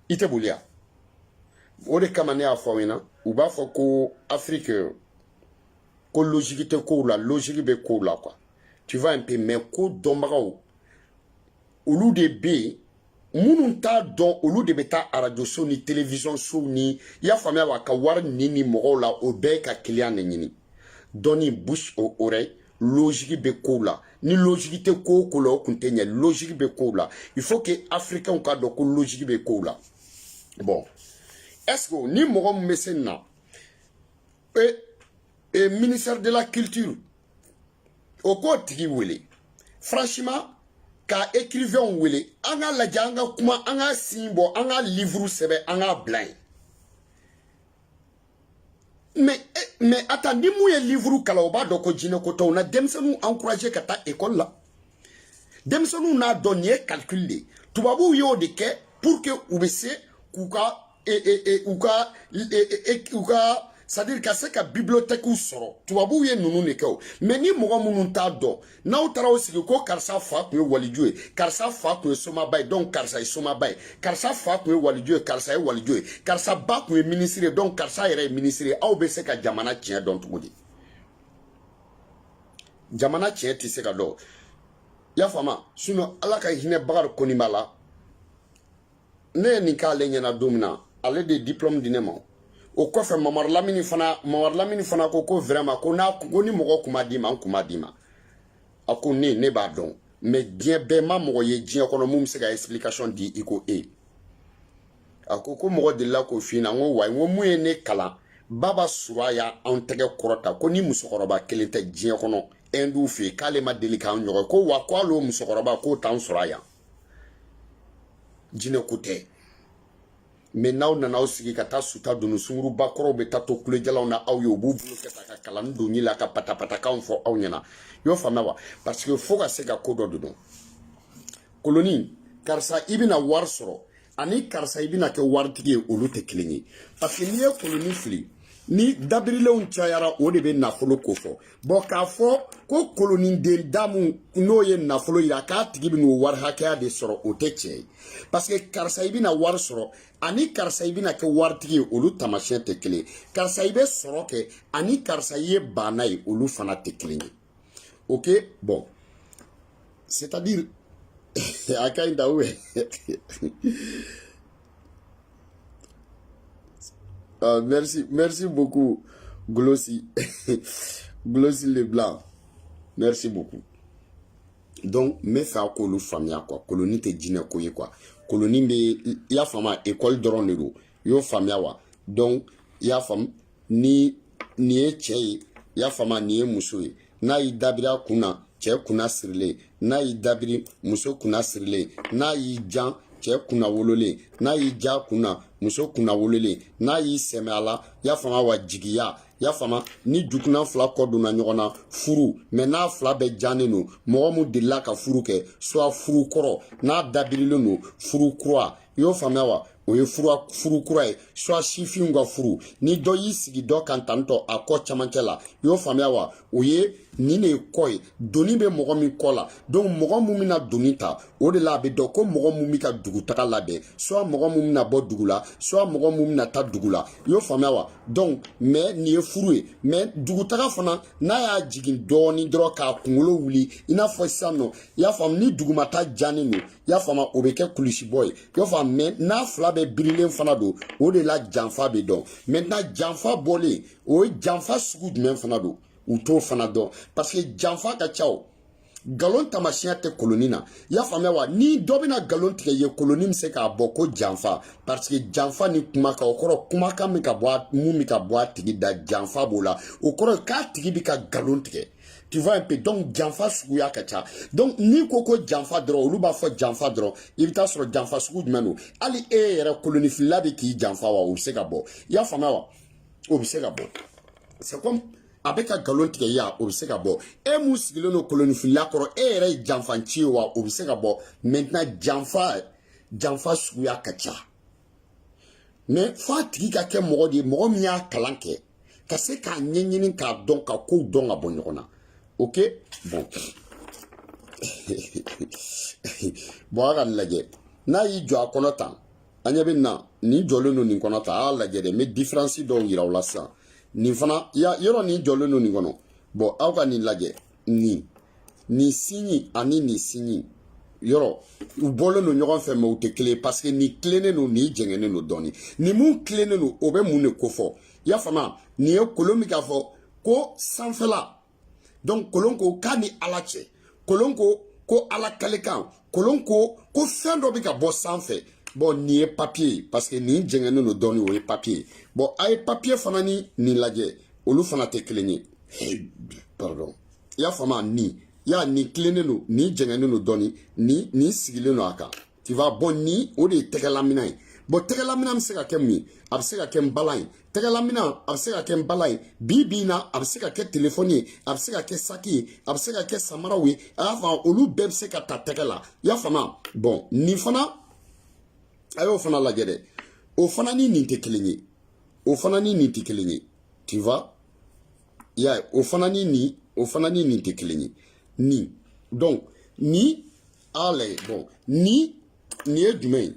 i tɛ boli yan. O de kama ne y'a fɔ aw ɲɛna, u b'a fɔ ko Afiriki ko logique tɛ kow la, logique bɛ kow la quoi, tu vois un peu? Mais ko dɔnbagaw, olu de bɛ yen. Minnu t'a dɔn, olu de bɛ taa arajoso ni télévision sow ni, i y'a faamuya wa, ka wari nin mɔgɔw la. O bɛɛ ye ka client de ɲini. Dɔnni, bouche aux oreilles, logique bɛ kow la. Ni logique tɛ ko o ko la, o kun tɛ ɲɛ. Logique bɛ kow la. Il faut que africains ka dɔn ko logique bɛ kow la. Bon, est ce que ni mɔgɔ min bɛ se nin na, e ministère de la culture, o k'o tigi wele, franchement, ka écrivain wele, an ka lajɛ, an ka kuma, an ka sin bɔ, an ka livre sɛbɛn, an k'a bila yen. Mais attends, ni mun ye livre kalan, o b'a dɔn ko jinɛ ko tɛ. O na denmisɛnninw encourager ka taa école la. Denmisɛnninw n'a dɔn nin ye calcul de ye. Tubabuw y'o de kɛ pour que u bɛ se k'u ka e, e, e, u ka e, e, u ka, c'est à dire ka se ka bibliothèque sɔrɔ. Tubabuw ye ninnu de kɛ o. Mais ni mɔgɔ minnu t'a dɔn, n'aw taara aw sigi ko karisa fa tun ye waliju ye, karisa fa tun ye somaba ye, donc karisa ye somaba ye, karisa fa tun ye waliju ye, karisa ye waliju ye, karisa ba tun ye minisiri ye, donc karisa yɛrɛ ye minisiri ye, aw bɛ se ka jamana tiɲɛ dɔn cogo di? Jamana tiɲɛ tɛ se ka dɔn, i y'a faamu? Sinon Ala ka hinɛ Bakari Koniba la. Ne ye nin k'ale ɲɛna don min na, ale de ye diplôme di ne ma. O kɔfɛ, Mamadu Lamini fana, Mamadu Lamini fana ko vraiment, ko n'a ko ni mɔgɔ kun b'a d'i ma, n kun b'a d'i ma. A ko ne b'a dɔn, mais diɲɛ bɛɛ ma mɔgɔ ye diɲɛ kɔnɔ mun bɛ se ka explication di i ko e. A ko mɔgɔ delila k'o f'i ɲɛna. N ko wa, n ko mun ye ne kalan, Baba Sura y'an tɛgɛ kɔrɔta ko ni musokɔrɔba kelen tɛ diɲɛ kɔnɔ Ɛndu fɛ yen, k'ale ma deli k'an ɲɔgɔn. Ko wa, ko hali o musokɔrɔba k'o t'an sɔrɔ yan. Jinɛ ko tɛ. Mais n'aw nana aw sigi ka taa suta dunu, sunguruba kɔrɔw bɛ taa to kulejalaw na aw ye, u b'u bolo kɛ ta ka kalan don la, ka patapatakanw fɔ aw ɲɛna. I y'o faamuya wa? Parce que fo ka se ka ko dɔ de dɔn. Koloni, karisa i bɛna wari sɔrɔ ani karisa i bɛna kɛ waritigi ye, olu tɛ kelen ye. Parce que n'i ye koloni fili, ni dabirilenw cayara, o de bɛ nafolo ko fɔ. Bɔn, k'a fɔ ko koloniden damu n'o ye nafolo yira k'a tigi bɛ n'o wari hakɛya de sɔrɔ, o tɛ tiɲɛ ye. Parce que karisa i bɛna wari sɔrɔ ani karisa i bɛna kɛ waritigi ye, olu taamasiyɛn tɛ kelen ye. Karisa i bɛ sɔrɔ kɛ ani karisa i ye banna ye, olu fana tɛ kelen ye. Ok, bon, c'est à dire a ka ɲi ta ou bien? Ah, merci, merci beaucoup, Glossy. Glossy Leblanc. Merci beaucoup. Donc, n bɛ fɛ a k'olu faamuya quoi. Koloni tɛ jinɛ ko ye quoi. Koloni bɛ, i y'a faamu, école dɔrɔn de don. I y'o faamuya wa? Donc, i y'a faamu, ni nin ye cɛ ye, i y'a faamu, nin ye muso ye. N'a y'i dabiri a kun na, cɛ kunna sirilen. N'a y'i dabiri, muso kunna sirilen. N'a y'i jan, cɛ kunna wololen. N'a y'i ja kunna, muso kunna wololen. N'a y'i sɛmɛ a la, i y'a faamu wa, jigiya, i y'a faamu, ni jukunan fila kɔ donna ɲɔgɔn na, furu. Mais n'a fila bɛɛ jannen don, mɔgɔ mun delila ka furu kɛ, soit furu kɔrɔ, n'a dabirilen don, furu kura, i y'o faamuya wa? O ye O ye furu kura ye, soit sifinw ka furu. Ni dɔ y'i sigi dɔ kan tantɔ a kɔ camancɛ la, i y'o faamuya wa? O ye nin de ye kɔ ye. Doni bɛ mɔgɔ min kɔ la, donc mɔgɔ mun bɛna doni ta, o de la a bɛ dɔn ko mɔgɔ mun bɛ ka dugutaga labɛn, soit mɔgɔ mun bɛna bɔ dugu la, soit mɔgɔ mun bɛna taa dugu la, i y'o faamuya wa? Donc mais nin ye furu ye. Mais dugutaga fana, n'a y'a jigin dɔɔnin dɔrɔn k'a kunkolo wuli, i n'a fɔ sisan nɔ, i y'a faamu, ni dugumata jannen don, i y'a faamu, o bɛ kɛ kulusibɔ ye, i y'a faamu. Mais n'a fila bɛɛ birilen fana don, o de la janfa bɛ dɔn. Maintenant, janfa bɔlen, o ye janfa sugu jumɛn fana don, u t'o fana dɔn, parce que janfa ka ca. O nkalon tamasiyɛn tɛ koloni na, i y'a faamuya wa? Ni dɔ bɛna nkalon tigɛ ye, koloni bɛ se k'a bɔ ko janfa, parce que janfa ni kumakan, o kɔrɔ kumakan bɛ ka bɔ mun bɛ ka bɔ a tigi da, janfa b'o la, o kɔrɔ k'a tigi bɛ ka nkalon tigɛ, tu vois un peu. Donc janfa suguya ka ca. Donc n'i ko ko janfa dɔrɔn, olu b'a fɔ janfa dɔrɔn, i bɛ taa sɔrɔ janfa sugu jumɛn don? Hali e yɛrɛ, kolonifilila bɛ k'i janfa wa? O bɛ se ka bɔ, i y'a faamuya wa? O bɛ se ka bɔ. C'est comme a bɛ ka nkalon tigɛ ya, o bɛ se ka bɔ. E mun sigilen don kolonifilila kɔrɔ, e yɛrɛ ye janfanci ye wa? O bɛ se ka bɔ. Maintenant, janfa suguya ka ca, mais f'a tigi ka kɛ mɔgɔ de ye, mɔgɔ min y'a kalan kɛ ka se k'a ɲɛɲini, k'a dɔn, ka kow dɔn ka bɔ ɲɔgɔn na. Ok, bon, a ka nin lajɛ. N'a y'i jɔ a kɔnɔ tan, an ɲɛ bɛ na nin jɔlen don nin kɔnɔ tan. A y'a lajɛ dɛ, n bɛ différence dɔw yira aw la sisan. Nin fana ya yɔrɔ, nin jɔlen don nin kɔnɔ. Bon, aw ka nin lajɛ, nin signe ani nin signe yɔrɔ, u bɔlen don ɲɔgɔn fɛ, mais u tɛ kelen, parce que nin tilennen don, nin jɛngɛnnen don dɔɔnin. Nin mun tilennen don, o bɛ mun de kofɔ? I y'a faamuya, nin ye kolon min k'a fɔ ko sanfɛla. Donc kolon ko k'a ni Ala cɛ, kolon ko ko Ala kalekan, kolon ko ko fɛn dɔ bɛ ka bɔ sanfɛ. Bon, nin ye papier ye, parce que nin jɛngɛnnen don dɔɔnin, o ye papier ye. Bon, a ye papier fana ni nin lajɛ, olu fana tɛ kelen ye. Pardon, i y'a faamu, nin ya nin tilennen don, nin jɛngɛnnen don dɔɔnin, nin sigilen don a kan, tu vois. Bon, nin o de ye tɛgɛlamina ye. Bon, tɛgɛlamina bɛ se ka kɛ mun ye? A bɛ se ka kɛ nbalan ye. Tɛgɛlamina, a bɛ se ka kɛ nbalan ye bi bi in na, a bɛ se ka kɛ telefɔni ye, a bɛ se ka kɛ saki ye, a bɛ se ka kɛ samaraw ye, a y'a faamu, olu bɛɛ bɛ se ka ta tɛgɛ la, i y'a faamu. Bon, nin fana, a y'o fana lajɛ dɛ, o fana ni nin tɛ kelen ye, o fana ni nin tɛ kelen ye, tu vois. I y'a ye, o fana ni nin tɛ kelen ye. Nin, donc nin, a lajɛ. Bon, nin ye jumɛn ye?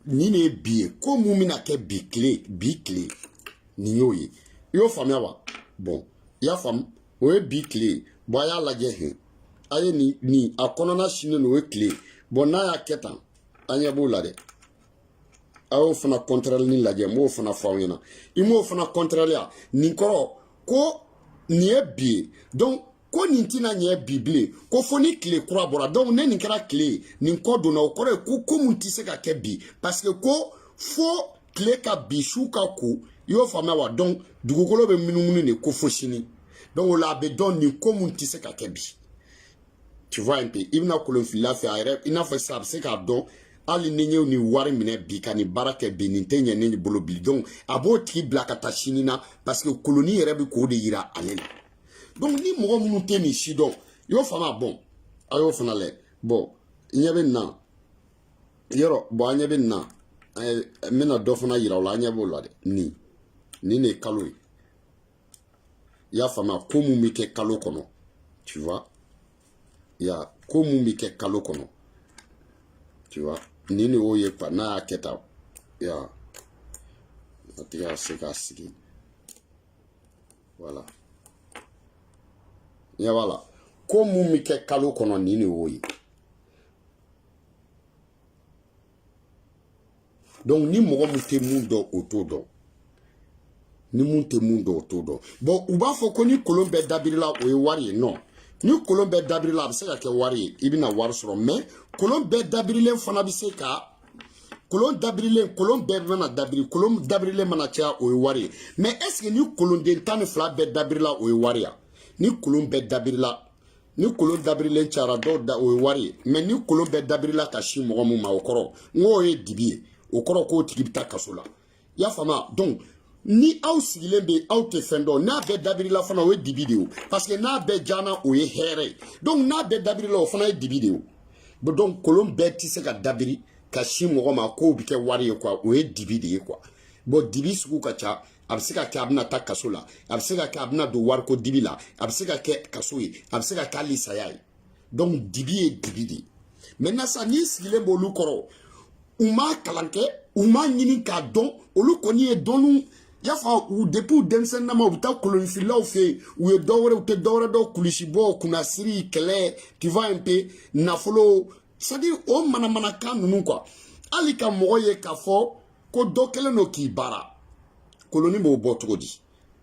Nin de ye bi ye. Ko mun bɛna kɛ bi tile, bi tile, nin y'o ye, i y'o faamuya wa? Bon, i y'a faamu, o ye bi tile ye. Bon, a y'a lajɛ hɛn, a ye nin a kɔnɔna sinnen don, o ye tile ye. Bon, n'a y'a kɛ tan, an ɲɛ b'o la dɛ. A y'o fana contraire ni lajɛ, n b'o fana fɔ aw ɲɛna. I m'o fana contraire ya, nin kɔrɔ ko nin ye bi ye. Donc ko nin tɛna ɲɛ bi bilen, ko fo ni tile kura bɔra. Donc ne nin kɛra tile ye, nin kɔ donna, o kɔrɔ ye ko mun tɛ se ka kɛ bi, parce que ko fo tile ka bi, su ka ko, i y'o faamuya wa? Donc dugukolo bɛ munumunu de ko fo sini. Donc o la a bɛ dɔn nin ko mun tɛ se ka kɛ bi, tu vois un peu. I bɛna kolonfilila fɛ a yɛrɛ, i n'a fɔ sisan, a bɛ se k'a dɔn hali ni n ye nin wari minɛ bi ka nin baara kɛ bi, nin tɛ ɲɛ ne bolo bi. Donc a b'o tigi bila ka taa sini na, parce que koloni yɛrɛ bɛ k'o de yira ale la. Donc ni mɔgɔ minnu tɛ nin si dɔn, i y'o faamuya. Bon, a y'o fana lajɛ. Bon, ɲɛ bɛ nin na yɔrɔ. Bon, an ɲɛ bɛ nin na, n bɛna dɔ fana yira o la, an ɲɛ b'o la dɛ. Nin de ye kalo ye, i y'a faamuya, ko mun bɛ kɛ kalo kɔnɔ, tu vois, ya ko mun bɛ kɛ kalo kɔnɔ, tu vois, nin de y'o ye quoi. N'a y'a kɛ tan ya, a tigi ka se k'a sigi, voilà, ɲɛ b'a la, ko mun bɛ kɛ kalo kɔnɔ, nin de y'o ye. Donc ni mɔgɔ min tɛ mun dɔn, o t'o dɔn. Ni mun tɛ mun dɔn, o t'o dɔn. Bon, u b'a fɔ ko ni kolon bɛɛ dabirila, o ye wari ye. Non, ni kolon bɛɛ dabirila, a bɛ se ka kɛ wari ye, i bɛna wari sɔrɔ. Mais kolon bɛɛ dabirilen fana bɛ se ka kolon dabirilen, kolon bɛɛ mana dabiri, kolon dabirilen mana caya, o ye wari ye. Mais est ce que ni kolonden 12 bɛɛ dabirila, o ye wari ya? Ni kolon bɛɛ dabirila, ni kolon dabirilen cayara dɔw da, o ye wari ye. Mais ni kolon bɛɛ dabirila ka si mɔgɔ mun ma, o kɔrɔ n k'o ye dibi ye, o kɔrɔ k'o tigi bɛ taa kaso la, i y'a faamuya. Donc ni aw sigilen bɛ, aw tɛ fɛn dɔn, n'a bɛɛ dabirila fana, o ye dibi de ye o, parce que n'a bɛɛ jana, o ye hɛrɛ ye. Donc n'a bɛɛ dabirila, o fana ye dibi de ye o. Donc kolon bɛɛ tɛ se ka dabiri. ka sin mɔgɔ ma k'o bɛ kɛ wari ye quoi, o ye dibi de ye quoi. Bon, dibi sugu ka ca. A bɛ se ka kɛ a bɛna taa kaso la, a bɛ se ka kɛ a bɛna don wariko dibi la, a bɛ se ka kɛ kaso ye, a bɛ se ka kɛ hali saya ye. Donc dibi ye dibi de ye. Maintenant sisan, n'i sigilen b'olu kɔrɔ, u m'a kalan kɛ, u m'a ɲini k'a dɔn, olu kɔni ye dɔnniw y'a u depuis u denmisɛnninama, u bɛ taa kolonfililaw fɛ yen, u ye dɔ wɛrɛ, u tɛ dɔ wɛrɛ dɔn, kulusibɔ, kunnasiri, kɛlɛ, tu vois un peu, nafolo, c'est à dire o manamanakan ninnu quoi. Hali ka mɔgɔ ye k'a fɔ ko dɔ kɛlen don k'i baara, koloni b'o bɔ cogo di?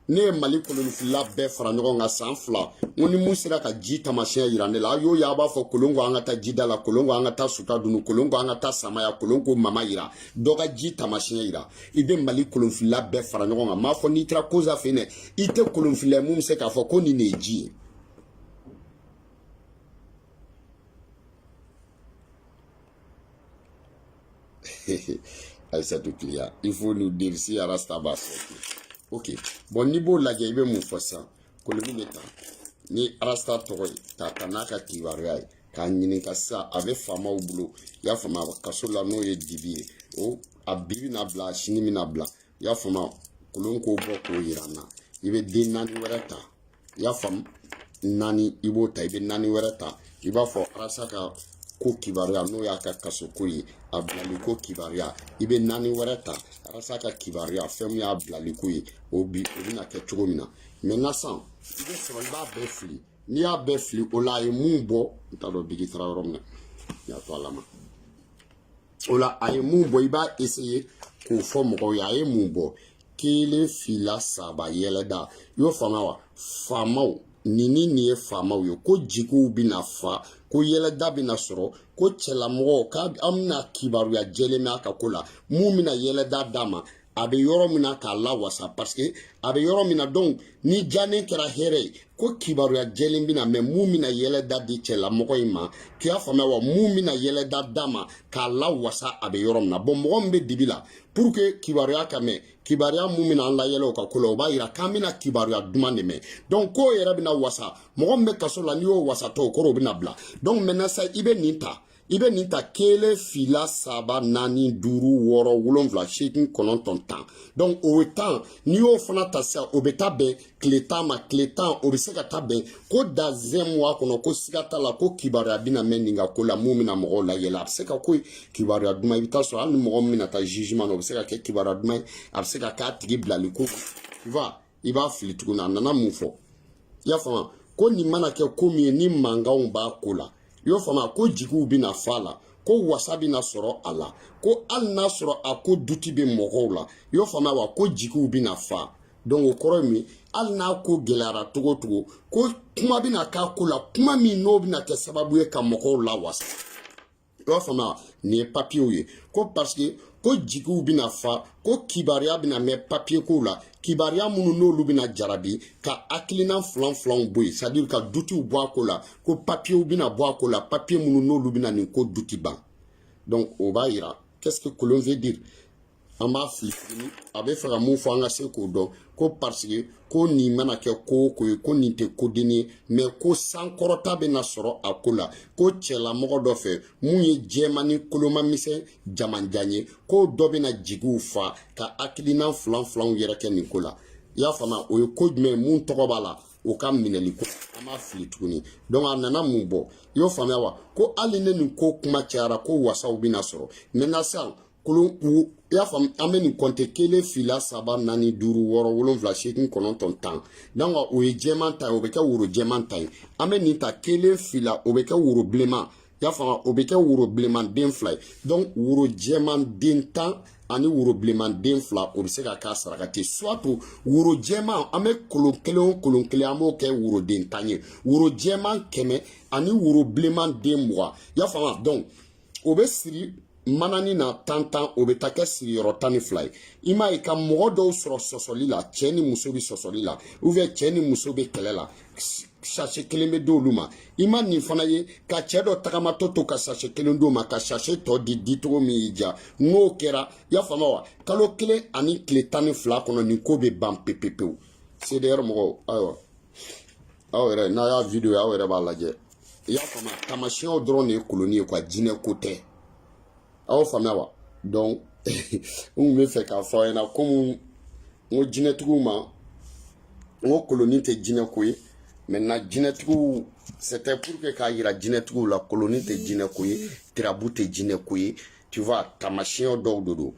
Ne ye Mali kolonifilila bɛɛ fara ɲɔgɔn kan san 2, n ko ni mun sera ka ji taamasiyɛn yira ne la, a y'o ye, a b'a fɔ kolon ko an ka taa jida la, kolon ko an ka taa suta dunu, kolon ko an ka taa samaya, kolon ko mama yira, dɔ ka ji taamasiyɛn yira. I bɛ Mali kolonfilila bɛɛ fara ɲɔgɔn kan, n m'a fɔ n'i taara koza fɛ yen dɛ, i tɛ kolonfilila mun bɛ se k'a fɔ ko nin de ye ji ye. Aïssatou Kliya, il faut nous dire si Arasta va sortir. Ok, bon, n'i b'o lajɛ, i bɛ mun fɔ sisan? Koloni bɛ ta ni Arasta tɔgɔ ye, k'a ta n'a ka kibaruya ye, k'a ɲininka sisan, a bɛ faamaw bolo, i y'a faamu, a kaso la, n'o ye dibi ye, o a bi bɛna bila, a sini bɛna bila, i y'a faamu, kolon k'o bɔ k'o yira n na. I bɛ den 4 wɛrɛ ta, i y'a faamu, 4, i b'o ta, i bɛ 4 wɛrɛ ta, i b'a fɔ Arasa ka ko kibaruya, n'o y'a ka kaso ko ye, a bilali ko kibaruya, i bɛ 4 wɛrɛ ta, Arasa ka kibaruya, fɛn min y'a bilali ko ye, o bi o bɛna kɛ cogo min na. Maintenant sisan, i bɛ sɔrɔ i b'a bɛɛ fili. N'i y'a bɛɛ fili, o la a ye mun bɔ, n t'a dɔn bigi taara yɔrɔ min na, n y'a to Ala ma. O la a ye mun bɔ, i b'a essayer k'o fɔ mɔgɔw ye, a ye mun bɔ: 1, 2, 3, yɛlɛda. I y'o faamuya wa? Faamaw nin ni nin ye faamaw ye, ko jigiw bɛna fa, ko yɛlɛda bɛna sɔrɔ, ko cɛlamɔgɔw k'an bɛna kibaruya jɛlen bɛ a ka ko la, mun bɛna yɛlɛda d'a ma, a bɛ yɔrɔ min na k'a lawasa, parce que a bɛ yɔrɔ min na. Donc ni janen kɛra hɛrɛ ye, ko kibaruya jɛlen bɛna mɛ, mun bɛna yɛlɛda di cɛlamɔgɔ in ma, k'i y'a faamuya wa? Mun bɛna yɛlɛda d'a ma k'a lawasa, a bɛ yɔrɔ min na. Bon, mɔgɔ min bɛ dibi la, pour que kibaruya ka mɛn, kibaruya mun bɛna an layɛlɛ o ka ko la, o b'a yira k'an bɛna kibaruya duman de mɛn. Donc ko yɛrɛ bɛna wasa mɔgɔ min bɛ kaso la, n'i y'o wasatɔ, o kɔrɔ o bɛna bila. Donc maintenant sa, i bɛ nin ta, i bɛ nin ta: 1, 2, 3, 4, 5, 6, 7, 8, 9, 10. Donc o ye 10. N'i y'o fana ta sisan, o bɛ taa bɛn tile 10 ma. Tile 10, o bɛ se ka taa bɛn ko dans un mois kɔnɔ, ko siga t'a la ko kibaruya bɛna mɛn nin ka ko la, mun bɛna mɔgɔw layɛlɛ. A bɛ se ka ko kibaruya duman, i bɛ taa sɔrɔ hali ni mɔgɔ min bɛna taa jugement na, o bɛ se ka kɛ kibaruya duman ye, a bɛ se ka k'a tigi bilali ko, tu vois. I b'a fili tuguni. A nana mun fɔ? I y'a faamu, ko nin mana kɛ ko min ye, ni mankanw b'a ko la, i y'o faamu, ko jigiw bɛna fa la, ko wasa bɛna sɔrɔ a la, ko hali n'a sɔrɔ a ko duti bɛ mɔgɔw la, i y'o faamuya wa? Ko jigiw bɛna fa. Donc o kɔrɔ ye min, hali n'a ko gɛlɛyara cogo o cogo, ko kuma bɛna k'a ko la, kuma min n'o bɛna kɛ sababu ye ka mɔgɔw lawasa, i b'a faamuya. Nin ye papiyew ye, ko parce que ko jigiw bɛna fa, ko kibaruya bɛna mɛn papiye kow la, kibaruya minnu n'olu bɛna jarabi ka hakilina filan filanw bɔ yen, c'est à dire ka dutiw bɔ a ko la, ko papiyew bɛna bɔ a ko la, papiye minnu n'olu bɛna nin ko duti ban. Donc o b'a yira, qu'est-ce que kolon veut dire? An b'a fili tuguni, a bɛ fɛ ka mun fɔ, an ka se k'o dɔn, ko parce que ko nin mana kɛ ko o ko ye, ko nin tɛ kodenni ye, mais ko sankɔrɔta bɛna sɔrɔ a ko la, ko cɛlamɔgɔ dɔ fɛ mun ye jɛman ni koloma misɛn jamanjan ye, ko dɔ bɛna jigiw fa ka hakilina filan filanw yɛrɛ kɛ nin ko la. I y'a faamuya, o ye ko jumɛn ye mun tɔgɔ b'a la, o ka minɛli ko. An b'a fili tuguni. Donc a nana mun bɔ? I y'o faamuya wa? Ko hali ne nin ko kuma cayara, ko wasaw bɛna sɔrɔ. Maintenant sisan, kolon, i y'a faamu, an bɛ nin kɔnte: 1, 2, 3, 4, 5, 6, 7, 8, 9, 10. Donc o ye jɛman ta ye, o bɛ kɛ woro jɛman ta ye. An bɛ nin ta: 1, 2, o bɛ kɛ woro bilenman, i y'a faamu, o bɛ kɛ woro bilenman den 2 ye. Donc woro jɛman den 10 ani woro bilenman den 2, o bɛ se ka k'a sarakati. Soit woro jɛman, an bɛ kolon kelen o kolon kelen, an b'o kɛ woroden 10 ye, woro jɛman 100 ani woro bilenman den 20, i y'a faamu. Donc o bɛ siri manani na 10 10, o bɛ taa kɛ sigiyɔrɔ 12 ye. I m'a ye ka mɔgɔ dɔw sɔrɔ sɔsɔli la, cɛ ni muso bɛ sɔsɔli la, ou bien cɛ ni muso bɛ kɛlɛ la, sachet kelen bɛ d'olu ma. I ma nin fana ye ka cɛ dɔ tagamatɔ to ka sachet kelen d'o ma, ka sachet tɔ di dicogo min y'i diya. N'o kɛra, i y'a faamu wa, kalo 1 ani tile 12 kɔnɔ, nin ko bɛ ban pepepewu. CDR mɔgɔw, ayiwa, aw yɛrɛ n'a y'a vidéo ye, aw yɛrɛ b'a lajɛ, i y'a faamu. Taamasiyɛnw dɔrɔn de ye koloni ye quoi, jinɛ ko tɛ. Aw faamuya wa? Donc n kun bɛ fɛ k'a fɔ aw ɲɛna, komi n ko jinɛtigiw ma, n ko koloni tɛ jinɛ ko ye. Maintenant, jinɛtigiw, c'était pour que k'a yira jinɛtigiw la, koloni tɛ jinɛ ko ye, tirabu tɛ jinɛ ko ye, tu vois. Taamasiyɛn dɔw de don.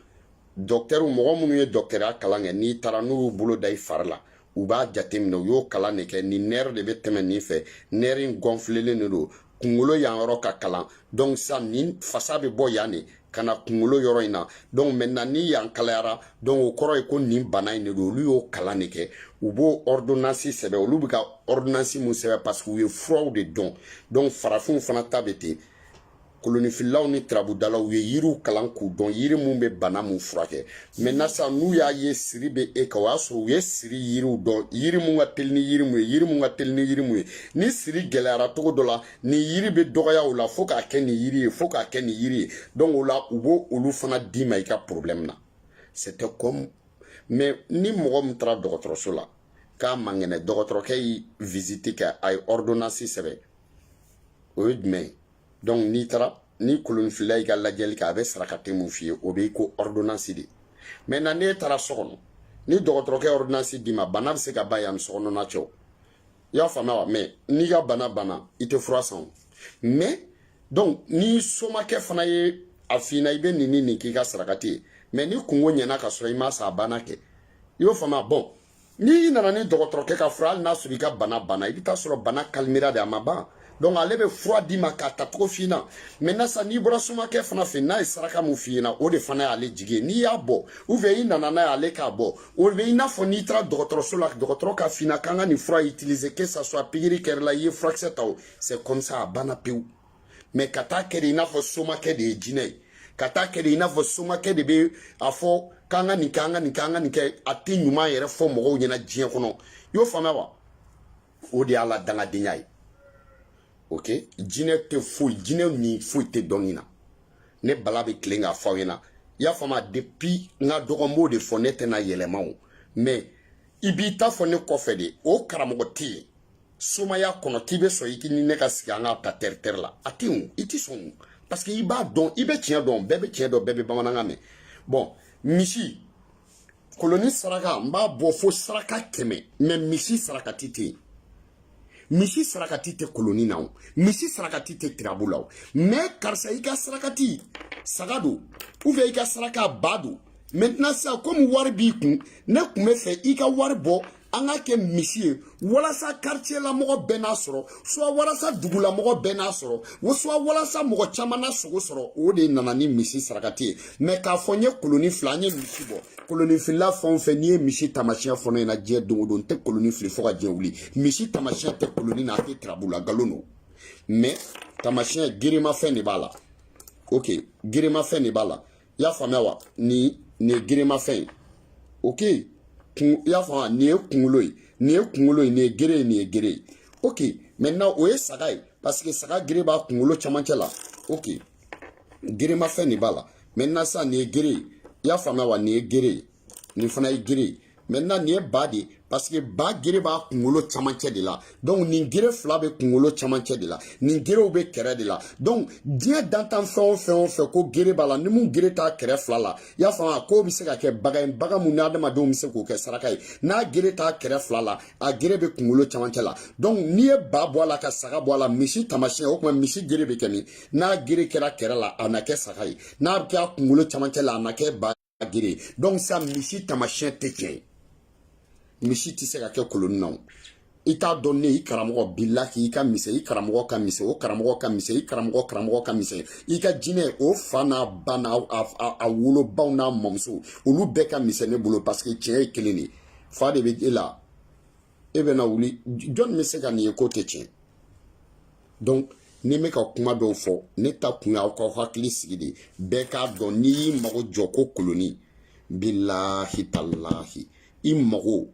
Docteur, mɔgɔ minnu ye dɔgɔtɔrɔya kalan kɛ, n'i taara n'u y'u bolo da i fari la, u b'a jateminɛ, u y'o kalan de kɛ. Nin nerf de bɛ tɛmɛ nin fɛ, nerf in gonflelen de don, kunkolo yan yɔrɔ ka kalan. Donc sisan, nin fasa bɛ bɔ yan de ka na kunkolo yɔrɔ in na. Donc maintenant, ni yan kalayara, donc o kɔrɔ ye ko nin bana in de don. Olu y'o kalan de kɛ, u b'o ordonnance sɛbɛn. Olu bɛ ka ordonnance mun sɛbɛn? Parce que u ye furaw de dɔn. Donc farafinw fana ta bɛ ten. Kolonifililaw ni turabudalaw ye yiriw kalan k'u dɔn, yiri mun bɛ bana mun furakɛ. Maintenant sisan, n'u y'a ye siri bɛ e kan, o y'a sɔrɔ u ye siri yiriw dɔn, yiri mun ka teli ni yiri mun ye, yiri mun ka teli ni yiri mun ye. Ni siri gɛlɛyara cogo dɔ la, nin yiri bɛ dɔgɔya o la, fo k'a kɛ nin yiri ye, fo k'a kɛ nin yiri ye. Donc o la, u b'o olu fana d'i ma i ka problème na. C'était comme, mais ni mɔgɔ min taara dɔgɔtɔrɔso la k'a man kɛnɛ, dɔgɔtɔrɔkɛ ye visite kɛ, a ye ordonnance sɛbɛn, o ye jumɛn ye? Donc n'i taara ni kolonifilila y'i ka lajɛli kɛ, a bɛ sarakati mun f'i ye, o bɛ ko ordonnance de. Maintenant, n'e taara so kɔnɔ, ni dɔgɔtɔrɔkɛ ordonnance d'i ma, bana bɛ se ka ban yan ni sokɔnɔna cɛ o. I y'a faamuya wa? Mais n'i ka bana banna, i tɛ fura san o. Mais donc ni somakɛ fana ye a f'i ɲɛna, i bɛ nin ni nin k'i ka sarakati ye, mais ni kungo ɲɛna ka sɔrɔ i ma sa, a banna kɛ. I y'o faamuya? Bon, n'i nana ni dɔgɔtɔrɔkɛ ka fura, hali n'a sɔrɔ i ka bana banna, i bɛ taa sɔrɔ bana kalimera de, a ma ban. Donc ale bɛ fura d'i ma k'a ta cogo f'i ɲɛna. Maintenant sisan, n'i bɔra somakɛ fana fɛ, n'a ye saraka mun f'i ɲɛna, o de fana y'ale jigi ye. N'i y'a bɔ, ou bien i nana n'a ye, ale k'a bɔ, o bɛ i n'a fɔ n'i taara dɔgɔtɔrɔso la, dɔgɔtɔrɔ ka f'i ɲɛna k'an ka nin fura utiliser, que ça soit pikiri kɛra la, i ye furakisɛ ta o, c'est comme ça, a banna pewu. Mais ka taa kɛ de i n'a fɔ somakɛ de ye jinɛ ye, ka taa kɛ de i n'a fɔ somakɛ de bɛ a fɔ k'an ka nin kɛ, an ka nin kɛ, an ka nin kɛ, a tɛ ɲuman yɛrɛ fɔ mɔgɔw ɲɛna diɲɛ kɔnɔ. I y'o faamuya wa? O de y'a la dangadenya ye. Ok, jinɛ tɛ foyi, jinɛ ni foyi tɛ dɔnni na. Ne bala bɛ tilen k'a fɔ aw ɲɛna, i y'a faamu? Depuis n ka dɔgɔ, n b'o de fɔ, ne tɛna yɛlɛma o. Mais i b'i ta fɔ ne kɔfɛ de, o karamɔgɔ tɛ yen somaya kɔnɔ k'i bɛ sɔn i ni ne ka sigi an ka ta tɛri tɛri la, a tɛ yen o. I tɛ sɔn o, parce que i b'a dɔn, i bɛ tiɲɛ dɔn, bɛɛ bɛ tiɲɛ dɔn, bɛɛ bɛ bamanankan mɛn. Bon, misi koloni saraka, n b'a bɔ fo saraka 100, mais misi sarakati tɛ yen. Misi sarakati tɛ koloni na o, misi sarakati tɛ tirabu la o. Mais karisa, i ka sarakati saga don, ou bien i ka saraka ba don. Maintenant sisan, komi wari b'i kun, ne kun bɛ fɛ i ka wari bɔ, an ka kɛ misi ye, walasa quartier la mɔgɔ bɛɛ n'a sɔrɔ, soit walasa dugulamɔgɔ bɛɛ n'a sɔrɔ, soit walasa mɔgɔ caman n'a sogo sɔrɔ. O de nana ni misi sarakati ye. Mais k'a fɔ n ye koloni fila, an ye misi bɔ, kolonifilila fɛn o fɛn, n'i ye misi taamasiyɛn fɔ ne ɲɛna diɲɛ don o don, n tɛ koloni fili fo ka diɲɛ wuli. Misi taamasiyɛn tɛ koloni na, a tɛ tirabu la, nkalon don. Mais taamasiyɛn girimafɛn de b'a la. Ok, girimafɛn de b'a la, i y'a faamuya wa? Nin ye girimafɛn ye. Ok, kun, i y'a faamuya? Nin ye kunkolo ye, nin ye kunkolo ye, nin ye gere ye, nin ye gere ye. Ok, maintenant o ye saga ye, parce que saga gere b'a kunkolo camancɛ la. Ok, gerimafɛn de b'a la. Maintenant sisan, nin ye gere ye, i y'a faamuya wa? Nin ye gere ye, nin fana ye gere ye. Maintenant nin ye ba de ye, parce que ba gere b'a kunkolo camancɛ de la. Donc nin gere fila bɛ kunkolo camancɛ de la, nin gerew bɛ kɛrɛ de la. Donc diɲɛ dantan fɛn o fɛn o fɛn ko gere b'a la, ni mun gere t'a kɛrɛ fila la, i y'a faamuya, k'o bɛ se ka kɛ bagan ye, bagan mun ni adamadenw bɛ se k'o kɛ saraka ye. N'a gere t'a kɛrɛ fila la, a gere bɛ kunkolo camancɛ la. Donc n'i ye ba bɔ a la ka saga bɔ a la, misi taamasiyɛn, o tuma misi gere bɛ kɛ min? N'a gere kɛra kɛrɛ la, a na kɛ saga ye. N'a bɛ kɛ a kunkolo camancɛ la, a na kɛ ba gere. Donc sisan, misi taamasiyɛn tɛ tiɲɛ ye. Misi tɛ se ka kɛ koloni na o. I t'a dɔn, ne i karamɔgɔ, bilahi, i ka misɛn, i karamɔgɔ ka misɛn, o karamɔgɔ ka misɛn, i karamɔgɔ karamɔgɔ ka misɛn, i ka jinɛ, o fa n'a ba n'a a wolobaw n'a mamuso, olu bɛɛ ka misɛn ne bolo, parce que tiɲɛ ye kelen de ye. Fa de bɛ e la, e bɛna wuli, jɔnni bɛ se ka nin ye k'o tɛ tiɲɛ? Donc ni n bɛ ka kuma dɔw fɔ, ne ta kun y'aw ka hakili sigi de. Bɛɛ k'a dɔn, n'i y'i mago jɔ ko koloni, bilahi talahi, i mago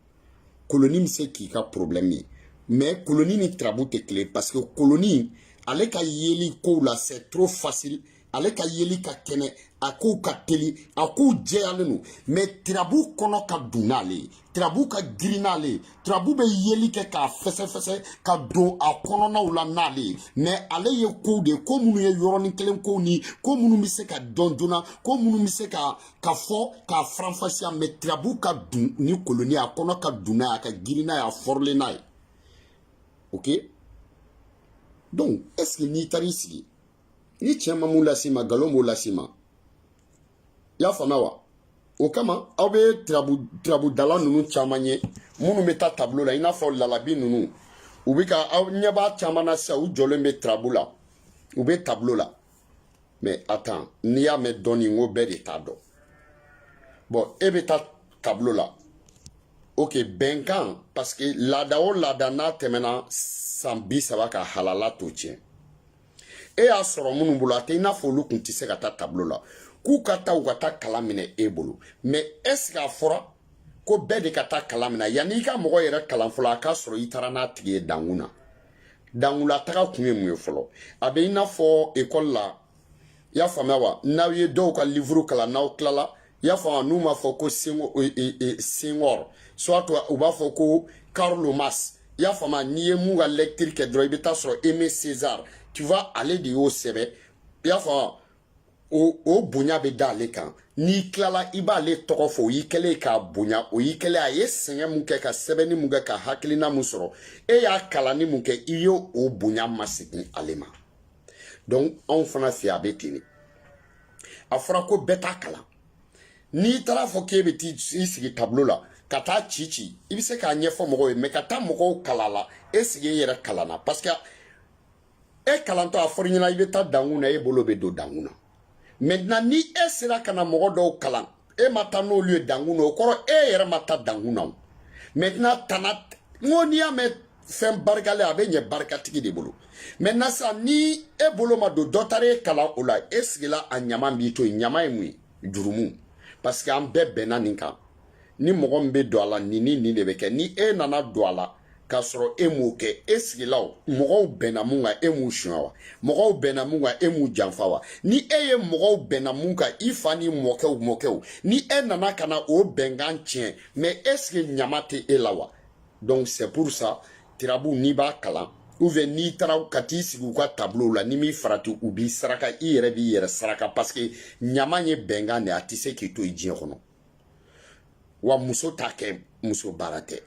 koloni bɛ se k'i ka problème ye. Mais koloni ni tirabu tɛ kelen, parce que koloni, ale ka yeli kow la, c'est trop facile. Ale ka yeli ka kɛnɛ, a kow ka teli, a kow jɛyalen don. Mais tirabu kɔnɔ ka dun n'ale ye, tirabu ka girin n'ale ye, tirabu bɛ yeli kɛ k'a fɛsɛfɛsɛ ka don a kɔnɔnaw la n'ale ye. Mais ale ye kow de ye, ko minnu ye yɔrɔnin kelen kow ni ko minnu bɛ se ka dɔn joona, ko minnu bɛ se ka fɔ k'a faranfasiya. Mais tirabu ka dun ni koloni, a kɔnɔ ka dun n'a ye, a ka girin n'a ye, a fɔrilen n'a ye. Ok, donc est ce que n'i taara i sigi ni tiɲɛ ma mun las'i ma, nkalon b'o las'i ma? I y'a faamuya wa? O kama aw bɛ tirabudala ninnu caman ye minnu bɛ taa tableau la, i n'a fɔ lalabi ninnu, u bɛ ka aw ɲɛ b'a caman na sisan, u jɔlen bɛ tirabu la, u bɛ tableau la. Mais attends, n'i y'a mɛn dɔɔni, n ko bɛɛ de t'a dɔn. Bon, e bɛ taa tableau la, ok, bɛnkan, parce que laada o laada n'a tɛmɛna san 30 ka halala to tiɲɛ, e y'a sɔrɔ minnu bolo, a tɛ i n'a fɔ olu kun tɛ se ka taa tableau la, k'u ka taa, u ka taa kalan minɛ e bolo. Mais est ce que a fɔra ko bɛɛ de ka taa kalan minɛ? Yanni i ka mɔgɔ yɛrɛ kalan fɔlɔ, a k'a sɔrɔ i taara n'a tigi ye dankun na. Dankunlataga kun ye mun ye fɔlɔ? A bɛ i n'a fɔ ekɔli la, i y'a faamuya wa? N'aw ye dɔw ka livre kalan, n'aw tilala, i y'a faamuya, n'u m'a fɔ ko Senghor, soit u b'a fɔ ko Karl Marx, i y'a faamuya, n'i ye mun ka lecture kɛ dɔrɔn, i bɛ taa sɔrɔ Aimé Césaire, tu vois, ale de y'o sɛbɛn, i y'a faamuya, o bonya bɛ da ale kan. N'i tilala, i b'ale tɔgɔ fɔ, o y'i kɛlen k'a bonya, o y'i kɛlen a ye sɛgɛn mun kɛ, ka sɛbɛnni mun kɛ, ka hakilina mun sɔrɔ, e y'a kalanni mun kɛ, i y'o o bonya masegin ale ma. Donc anw fana fɛ, a bɛ ten de. A fɔra ko bɛɛ t'a kalan. N'i taara fɔ k'e bɛ t'i sigi tableau la ka taa ci ci, i bɛ se k'a ɲɛfɔ mɔgɔw ye, mais ka taa mɔgɔw kalan la, e sigi e yɛrɛ kalan na, parce que e kalantɔ, a fɔra i ɲɛna i bɛ taa dankun na, e bolo bɛ don dankun na. Maintenant, ni e sera ka na mɔgɔ dɔw kalan, e ma taa n'olu ye dankun na, o kɔrɔ e yɛrɛ ma taa dankun na. O maintenant, tana n ko n'i y'a mɛn fɛn barikalen, a bɛ ɲɛ barikatigi de bolo. Maintenant sisan, ni e bolo ma don, dɔ taara e kalan o la, e sigila, a ɲama b'i to yen. Ɲama ye mun ye? Jurumu. Parce que an bɛɛ bɛnna nin kan, ni mɔgɔ min bɛ don a la, nin ni nin de bɛ kɛ. Ni e nana don a la k'a sɔrɔ e m'o kɛ, e sigila, o mɔgɔw bɛnna mun kan, e m'u suɲɛ wa? Mɔgɔw bɛnna mun kan, e m'u janfa wa? Ni e ye mɔgɔw bɛnna mun kan, i fa ni mɔkɛw mɔkɛw, ni e nana ka na o bɛnkan tiɲɛ, mais est ce que ɲama tɛ e la wa? Donc c'est pour ça, tirabu, n'i b'a kalan ou bien n'i taara ka t'i sigi u ka tableau la, n'i m'i farati, u b'i saraka, i yɛrɛ b'i yɛrɛ saraka, parce que ɲama ye bɛnkan de ye, a tɛ se k'i to yen diɲɛ kɔnɔ. Wa muso t'a kɛ, muso baara tɛ.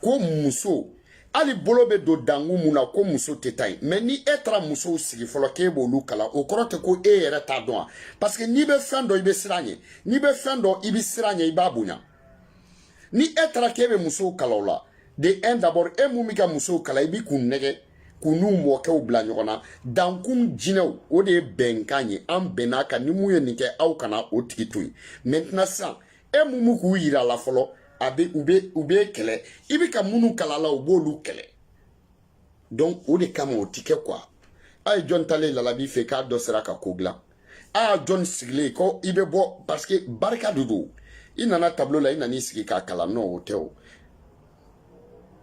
Ko muso hali bolo bɛ don dankun mun na, ko muso tɛ taa yen. Mais ni e taara musow sigi fɔlɔ k'e b'olu kalan, o kɔrɔ tɛ ko e yɛrɛ t'a dɔn wa? Parce que n'i bɛ fɛn dɔn, i bɛ siran ɲɛ. N'i bɛ fɛn dɔn, i bɛ siran ɲɛ, i b'a bonya. Ni e taara k'e bɛ musow kalan o la, de un, d'abord, e mun bɛ ka musow kalan, i bɛ k'u nɛgɛ k'u n'u mɔkɛw bila ɲɔgɔn na. Dankun jinɛw, o de ye bɛnkan ye, an bɛn'a kan, ni mun ye nin kɛ, aw kana o tigi to yen. Maintenant sisan, e mun b'u k'u yira la fɔlɔ, a bɛ u bɛ kɛlɛ, i bɛ ka minnu kalan la, u b'olu kɛlɛ. Donc o de kama o ti kɛ quoi. A ye jɔn talen lalabi fɛ k'a dɔ sera ka ko dilan? A jɔn sigilen ko i bɛ bɔ, parce que barika de don. I nana tableau la, i nan'i sigi k'a kalan, non, o tɛ o.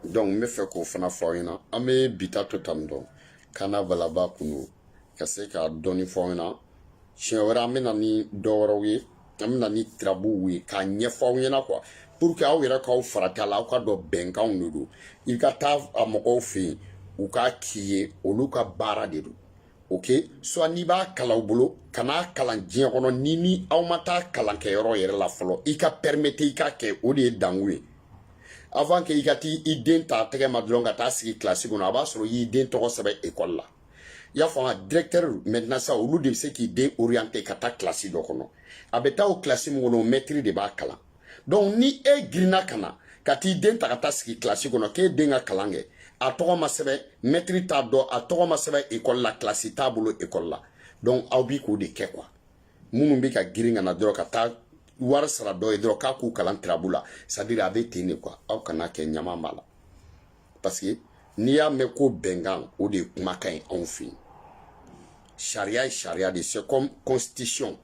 Donc n bɛ fɛ k'o fana fɔ aw ɲɛna. An bɛ bi ta to tan tɔ, kana balaba kun ka se ka dɔɔni fɔ aw ɲɛna. Siɲɛ wɛrɛ, an bɛ na ni dɔ wɛrɛw ye, an bɛ na ni tirabuw ye k'a ɲɛfɔ aw ɲɛna quoi, pour que aw yɛrɛ k'aw farati a la, aw ka dɔn bɛnkanw de don. I ka taa a mɔgɔw fɛ yen, u k'a k'i ye, olu ka baara de don. Ok, soit n'i b'a kalan u bolo, kan'a kalan diɲɛ kɔnɔ ni aw ma taa kalankɛyɔrɔ yɛrɛ la fɔlɔ, i ka permettre i ka kɛ, o de ye dangu ye. Avant que i ka t'i i den ta tɛgɛ ma dɔrɔn ka taa sigi kilasi kɔnɔ, a b'a sɔrɔ i y'i den tɔgɔ sɛbɛn ekɔli la, i y'a faamu? Directeur maintenant sa, olu de bɛ se k'i den orienter ka taa kilasi dɔ kɔnɔ. A bɛ taa o kilasi min kɔnɔ, o maître de b'a kalan. Donc ni e girinna ka na ka t'i den ta ka taa sigi kilasi kɔnɔ, k'e den ka kalan kɛ, a tɔgɔ ma sɛbɛn, maître t'a dɔn, a tɔgɔ ma sɛbɛn ekɔli la, kilasi t'a bolo ekɔli la. Donc aw bi k'o de kɛ quoi. Minnu bɛ ka girin ka na dɔrɔn ka taa wari sara dɔ ye dɔrɔn k'a k'u kalan tirabu la, c'est à dire a bɛ ten de quoi. Aw kana kɛ, ɲama b'a la, parce que n'i y'a mɛn ko bɛnkan, o de ye kumakan ye anw fɛ yen. Sariya ye sariya de, c'est comme constitution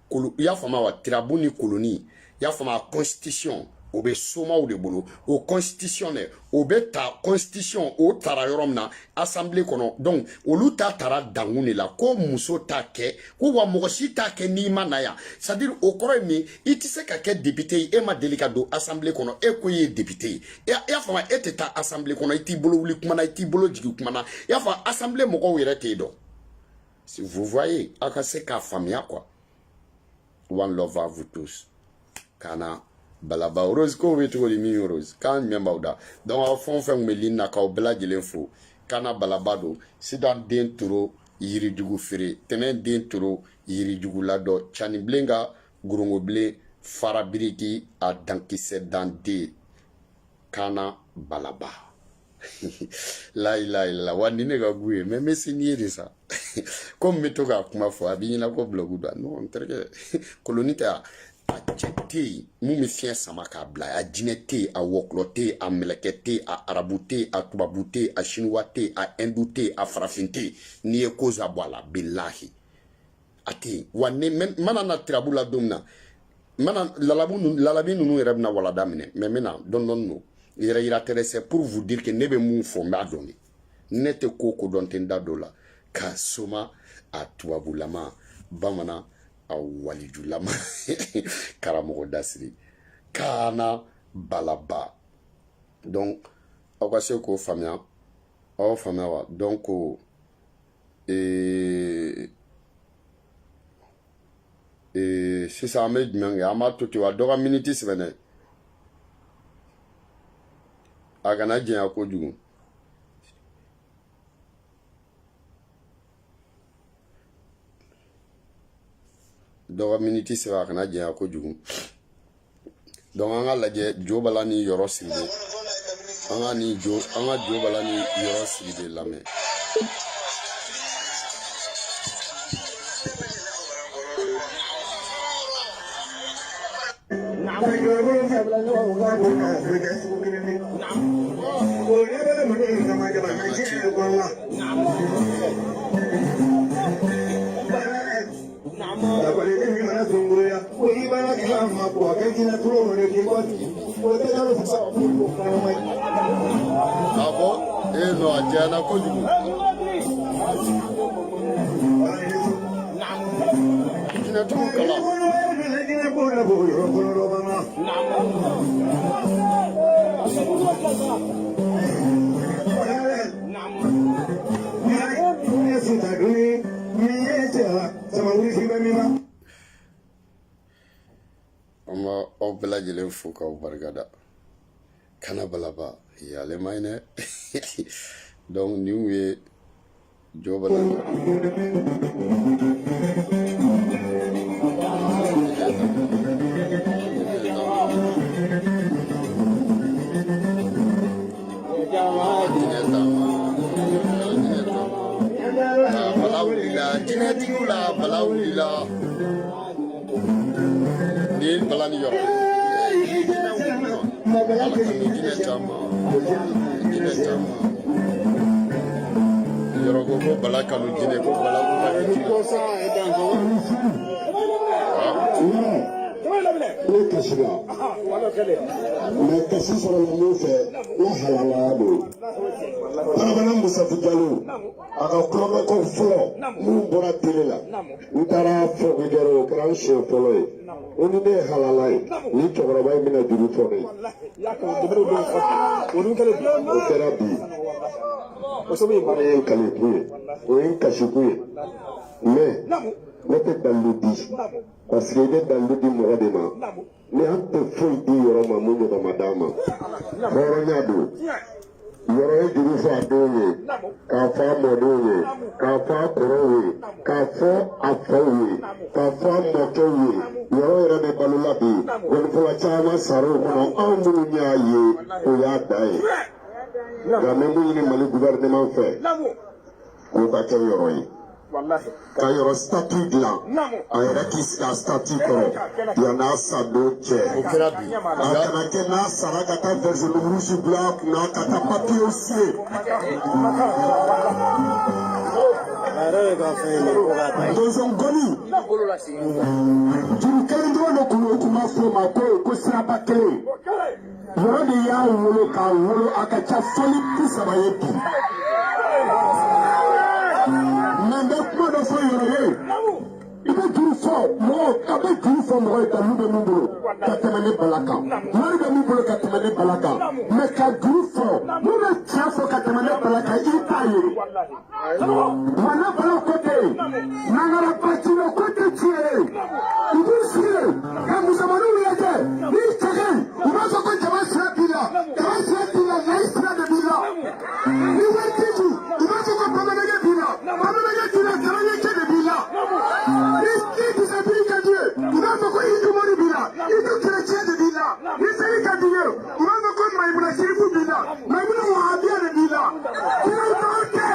kolo, i y'a faamu wa? Tirabu ni koloni, i y'a faamu, constitution, O bɛ somaw de bolo, o constitution dɛ. O bɛ ta, constitution o tara yɔrɔ min na, assemblée kɔnɔ. Donc olu ta tara dankun de la ko muso t'a kɛ, ko wa mɔgɔ si t'a kɛ n'i ma na yan. C'est à dire, o kɔrɔ ye min, i tɛ se ka kɛ député ye, e ma deli ka don assemblée kɔnɔ, e ko i ye député ye. I y'a faamu, e tɛ taa assemblée kɔnɔ, i t'i bolo wuli kuma na, i t'i bolo jigin kuma na. I y'a faamu, assemblée mɔgɔw yɛrɛ t'e dɔn. Si vous voyez, aw ka se k'a faamuya quoi. One love à vous tous. Kana Balaba Rose, ko bɛ cogo di? Min Rose k'an jumɛn b'aw da? Donc aw fɛn o fɛn kun bɛ ligne na, k'aw bɛɛ lajɛlen fo. Kana Balaba don, Sidan den toro yirijugu feere, tɛnɛn den toro yirijugu ladɔ, canibilen ka gorongobilen fara biriki a dankisɛ danden. Kana Balaba, la ilaha illallah. Wa ni ne ka gu ye, mais n bɛ se n'i ye de sa. Komi n bɛ to k'a kuma fɔ, a b'i ɲɛna ko bulɔku don. Non, n terikɛ, koloni tɛ. A cɛ tɛ yen mun bɛ fiɲɛ sama k'a bila. A jinɛ tɛ yen, a wɔkulɔ tɛ yen, a mɛlɛkɛ tɛ yen, a arabu tɛ yen, a tubabu tɛ yen, a siniwa tɛ yen, a ɛndu tɛ yen, a farafin tɛ yen. N'i ye koza bɔ a la, bilahi, a tɛ yen. Wa ni mana na tirabu la don min na, mana lalabu, lalabi ninnu yɛrɛ bɛna walada minɛ. Mais n bɛna dɔɔni dɔɔni don yɛrɛ yira tɛ dɛ. C'est pour vous dire que ne bɛ mun fɔ, n b'a dɔn de. Ne tɛ ko ko dɔn, tɛ n da don la ka soma a tubabulama, bamanan a walijulama, karamɔgɔ dasiri Kana Balaba. Donc aw ka se k'o faamuya, aw faamuya wa? Donc sisan an bɛ jumɛn kɛ? An b'a to ten wa? Dɔ ka miniti sɛbɛn dɛ, a kana janya kojugu. Dɔ ka miniti sɛbɛn, a kana janya kojugu. Donc an ka lajɛ Jobala ni Yɔrɔ Sidibe. An ka ni jo, an ka Jobala ni Yɔrɔ Sidibe lamɛn. Ah bon? Eh non, a janyana kojugu. Jinɛtigiw kala. An b'aw bɛɛ lajɛlen fo k'aw barikada. Kana Balaba ale ma ɲi dɛ. Donc nin kun ye Jobala. Bala wulila jinɛtigiw la, bala wulila ni bala ni yɔrɔ. Ala ka ni jinɛ caman, jinɛ caman yɔrɔ ko ko bala kanu jinɛ, ko bala ko ka jinɛ. Ne kasira, mais kasi sɔrɔla mun fɛ? N halalaya don. Barabana Musafu Jalo, a ka kulonkɛko fɔlɔ mun bɔra tele la, n taara fɔ ko jɔrɔ, o kɛra n siɲɛ fɔlɔ ye. Ko ni ne ye halala ye, ni cɛkɔrɔba in bɛna juru fɔ ne ye. O kɛra bi. O ye n kalikun ye, o ye n kasikun ye. Mais ne tɛ dalilu di, parce que i bɛ dalilu di mɔgɔ de ma. Ni an tɛ foyi di yɔrɔ ma mun ɲɔgɔn ma d'a ma, hɔrɔnya don. Yɔrɔ ye juru fɔ a denw ye, k'a fɔ a mɔdenw ye, k'a fɔ a kɔrɔw ye, k'a fɔ a faw ye, k'a fɔ a mɔkɛw ye. Yɔrɔ yɛrɛ bɛ balo la bi, gɔnifɔla caman sara o kɔnɔ. Anw minnu y'a ye, o y'a dan ye. Nka n bɛ mun ɲini Mali gouvernement fɛ, k'o ka kɛ yɔrɔ ye, ka yɔrɔ statue dilan, a yɛrɛ k'i sigi a statue kɔrɔ yann'a sa don cɛ. O kɛra bi. A kana kɛ n'a sara ka taa version rouge bila a kunna, ka taa papiyew signer. Donsonkɔni juru kelen dɔrɔn de kun, o tun b'a fɔ o ma ko siraba kelen. Yɔrɔ de y'a wolo k'a wolo, a ka ca fɔli 30 ye bi. Mɛ n bɛ kuma dɔ fɔ yɔrɔ ye, i bɛ juru fɔ mɔgɔ, a bɛ juru fɔ mɔgɔ ye, dalu bɛ min bolo ka tɛmɛ ne bala kan, wari bɛ min bolo ka tɛmɛ ne bala kan, mɛ ka juru fɔ mun bɛ tiɲɛ fɔ ka tɛmɛ ne bala kan, i t'a ye. Wa ne bala ko tɛ yen, nangara bacino ko tɛ tiɲɛ ye. U b'u sigi de ka musomaninw lajɛ n'i cɛ ka ɲi, u b'a fɔ ko jama sira b'i la, jama sira t'i la, layi sira de b'i la. Ni wari t'i kun, u b'a fɔ ko bamanankɛ b'i la, bamanankɛ t'i la, garankɛ de b'i la. Ni ni disapiri ka di ye, u b'a fɔ ko idumori b'i la, idu kerecɛn de b'i la. Ni seli ka di ye, u b'a fɔ ko mayimuna sirifu b'i la, mayimuna wahabiya de b'i la. Jinɛ tɔgɔ tɛ,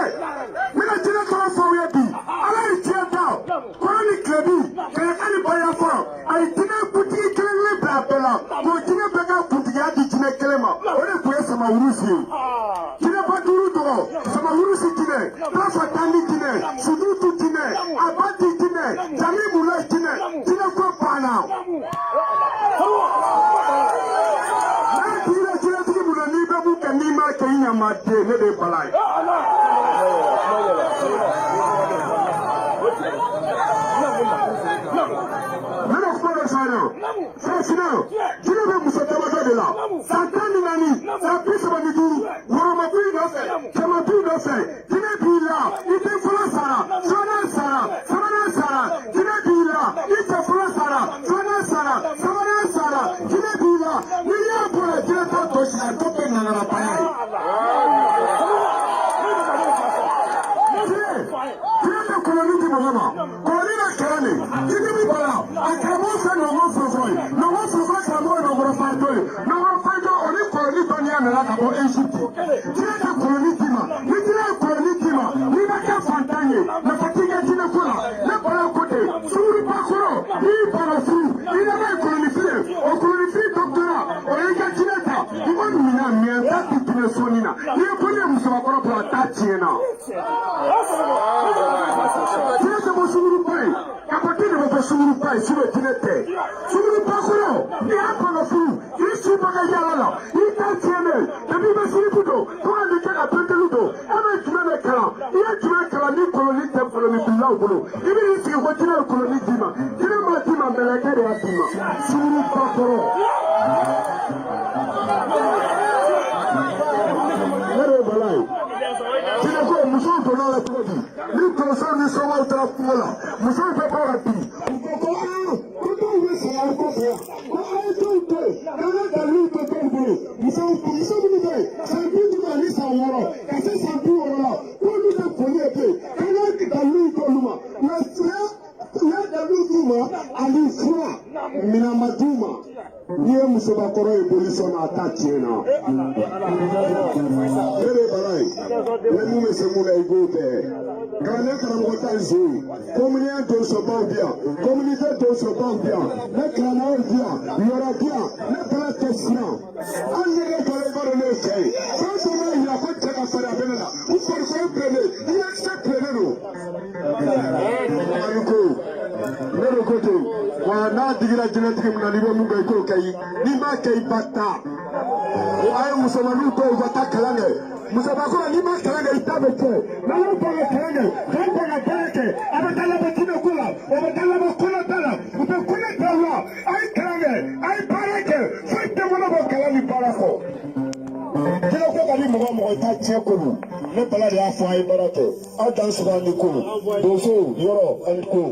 n bɛna jinɛ tɔgɔ fɔ aw ye bi. Ala ye diɲɛ da kɔrɔ ni tilebin, kɛlɛka ni bɔyafɔ, a ye jinɛ kuntigi kelen kelen bila a bɛɛ la, k'o jinɛ bɛɛ ka kuntigiya di jinɛ kelen ma, o de tun ye samawurusi ye. Jinɛba duuru tɔgɔ: samawurusi jinɛ, tafa tandi jinɛ, sudutu jinɛ, abati jinɛ, jami mula jinɛ. Jinɛ ko banna. N'a digira jinɛtigi mun na, n'i bɛ mun kɛ, n'i m'a kɛ, i ɲamaden, ne de ye bala ye. Ne bɛ kuma dɔ f'a ɲɛna. Farafinna, jinɛ bɛ muso damadɔ de la, san 14, san 35, woroma b'i nɔfɛ, cɛman b'i nɔfɛ, jinɛ b'i la. I den fɔlɔ sara, filanan sara, sabanan sara, jinɛ b'i la. I cɛ fɔlɔ sara, filanan sara, sabanan sara, jinɛ b'i la. N'i y'a bɔ la, jinɛ t'a tɔ si, a tɔ bɛɛ ŋaŋarabaya ye. Jinɛ tɛ kɔlɔli di mɔgɔ ma, kɔlɔli bɛ kɛlɛ de. Jinɛ bɛ bala a karamɔgɔ fɛ, nɔgɔ fɔlɔfɔlɔ ye, nɔgɔ fɔlɔfɔlɔ karamɔgɔ ye nɔgɔrɔ fayitɔ ye, nɔgɔrɔ fayitɔ o ni kɔlɔli dɔnniya nana ka bɔ Egypte. Jinɛ tɛ kɔlɔli d'i ma. Ni jinɛ ye kɔlɔli d'i ma, n'i ma kɛ fantan ye, nafa t'i ka jinɛ ko la. Ne bala ko ten, sunguruba kɔrɔ, n'i banna furu, i laban ye kɔlɔlifili ye. O kɔlɔlifili dɔgɔtɔrɔ o y'i ka jinɛ ta. Mɔgɔ minɛ minɛ ta tɛ jinɛ sɔnni na. N'i ye ko ne ye musobakɔrɔ bolo, a t'a tiɲɛ na. Jinɛ tɛ bɔ sunguruba ye, kapati de bɛ bɔ sunguruba ye, sinɔn jinɛ tɛ. Sunguruba kɔrɔ, n'i y'a ban ka furu, i su bɛ ka yaala la, i ta tiɲɛnen. Depuis i bɛ siribu don fo ka n'i kɛ ka penteli don, e bɛ jumɛn de kalan? I ye jumɛn kalan ni koloni tɛ kolonibililaw bolo? I bɛ n'i sigi ko jinɛ ye koloni d'i ma. Jinɛ ma d'i ma, mɛlɛkɛ de y'a d'i ma. Sunguruba kɔrɔ, ne de ye bala ye. Jinɛ ko musow donna la cogo di? Ni tonso ni somaw taara kungo la, musow bɛ bɔ ka bin. U ko ko aa, ko dɔw bɛ saya aw kɔfɛ yan, ko a ye dɔw to yen, k'an ka daliluw to dɔw bolo. Musow, muso minnu bɛ yen san 56 ka se san 60 la, k'olu tɛ koli ye bilen, k'an ka daliluw d'olu ma. Nka u ye daliluw d'u ma ani fura minɛn ma d'u ma. N'i ye musobakɔrɔ ye boli sɔn na, a ta tiɲɛ na. Ne de bala ye, ni mun bɛ se mun na, i k'o kɛ. Kalanden karamɔgɔ ta ye zon ye. Commune donsobaw bi yan, communauté donsobaw bi yan, ne karamɔgɔw bi yan, yɔrɔ bi yan. Ne bala tɛ siran. Hali ne de bala, i b'a dɔn ne ye cɛ ye. Fɛn fɛn b'a yira ko cɛ ka farin, a bɛ ne la. N farikolo bilennen, n ɲɛkisɛ bilennen don. Ani ko ne de ko ten wa, n'a digira jinɛtigi min na, n'i bɛ mun kɛ, i k'o kɛ. N'i m'a kɛ, i ba ta. A ye musomaninw to yen, u ka taa kalan kɛ. Musobakɔrɔ, n'i ma kalan kɛ, i ta bɛ tiɲɛ. N'aw y'aw ban ka kalan kɛ, k'aw ban ka baara kɛ, a bɛ taa laban jinɛ ko la, o bɛ taa laban kɔnɔ ta la, u bɛ kɔnɔ ta la. A ye kalan kɛ, a ye baara kɛ, foyi tɛ kɔnɔ bɔ kalan ni baara kɔ. Jinɛ ko ka di mɔgɔ o mɔgɔ, i ta tiɲɛ ko don. Ne bala de y'a fɔ, a ye baara kɛ. Aw dan sɔgɔ ani ko donso yɔrɔ ani ko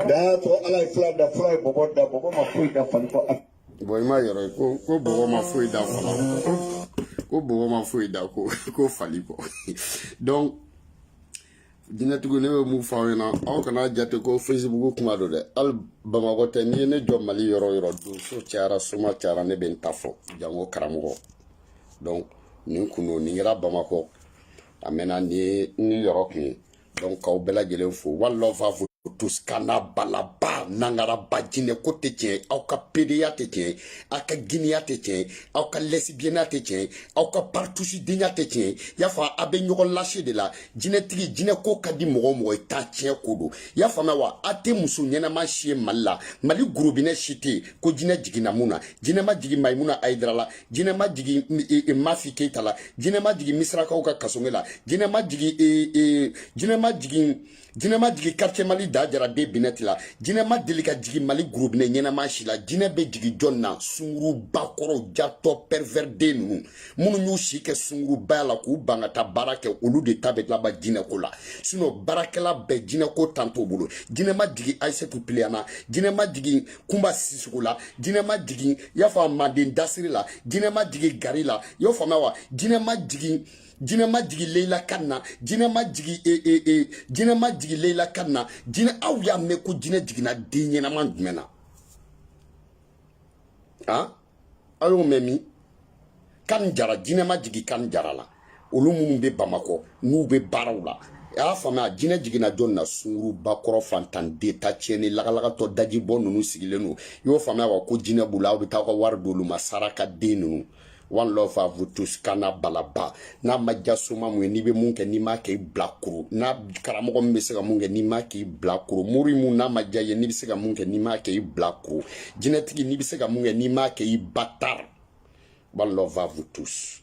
da to. Ala ye fila da, fila ye bɔbɔ da, bɔbɔ ma foyi da fali kɔ. Bon, i ma yɔrɔ ye ko ko bɔgɔ ma foyi da fala, ko bɔgɔ ma foyi da ko ko fali kɔ. Donc jinɛtigiw, ne bɛ mun fɔ aw ɲɛna? Aw kana jate ko Facebook kuma don dɛ. Hali Bamakɔ tɛ, n'i ye ne jɔ Mali yɔrɔ o yɔrɔ, donso cayara, soma cayara, ne bɛ n ta fɔ, jango karamɔgɔ. Donc nin kun don, nin kɛra Bamakɔ, a mɛnna, nin ye ni yɔrɔ kun ye. Donc k'aw bɛɛ lajɛlen fo. One love à vous. tous. Kana balaba nangaraba, jinɛ ko tɛ tiɲɛ, aw ka pedeya tɛ tiɲɛ, aw ka giniya tɛ tiɲɛ, aw ka lɛsibiyɛnya tɛ tiɲɛ, aw ka paritusidenya tɛ tiɲɛ. I y'a faamu, a bɛ ɲɔgɔn lase de la. Jinɛtigi, jinɛ ko ka di mɔgɔ o mɔgɔ ye, taa tiɲɛ ko don. I y'a faamuya wa? A tɛ muso ɲɛnama si ye Mali la. Mali gorobinɛ si tɛ yen ko jinɛ jiginna mun na. Jinɛ ma jigin Mayimuna Ayidara la, jinɛ ma jigin Mafi Keyita la, jinɛ ma jigin Misirakaw ka kasonge la, jinɛ ma jigin, jinɛ ma jigin, jinɛ ma jigin quartier Mali da jara den Binɛti la. Jinɛ ma deli ka jigin Mali gorobinɛ ɲɛnama si la. Jinɛ bɛ jigin jɔn na? Sunguruba kɔrɔw, jatɔ pervers den ninnu minnu y'u si kɛ sungurubaya la k'u ban ka taa baara kɛ, olu de ta bɛ laban jinɛko la. Sinon baarakɛla bɛɛ, jinɛko tan t'o bolo. Jinɛ ma jigin Ayisetu Piliyana, jinɛ ma jigin Kunba Sisoko la, jinɛ ma jigin, i y'a faamu, Manden Dasiri la, jinɛ ma jigin Gari la. I y'o faamuya wa? Jinɛ ma jigin, jinɛ ma jigin Leila Kan na, jinɛ ma jigin e e e jinɛ ma jigin Leila Kan na. Jinɛ, aw y'a mɛn ko jinɛ jiginna den ɲɛnama jumɛn na? Han, aw y'o mɛn min? Kan Jara, jinɛ ma jigin Kan Jara la. Olu minnu bɛ Bamakɔ n'u bɛ baaraw la, a y'a faamuya, jinɛ jiginna jɔn na? Sunguruba kɔrɔ, fantanden ta tiɲɛni, lagalagatɔ, dajibɔ ninnu sigilen don. I y'o faamuya wa? Ko jinɛ b'u la, aw bɛ taa aw ka wari d'olu ma, saraka den ninnu. One love à vous tous. Kana balaba n'a ma diya soma mun ye, n'i bɛ mun kɛ, n'i m'a kɛ, i bila kuru. N'a karamɔgɔ min bɛ se ka mun kɛ, n'i m'a kɛ, i bila kuru. Mori mun n'a ma diya i ye, n'i bɛ se ka mun kɛ, n'i m'a kɛ, i bila kuru. Jinɛtigi, n'i bɛ se ka mun kɛ, n'i m'a kɛ, i bâtard. One love à vous tous.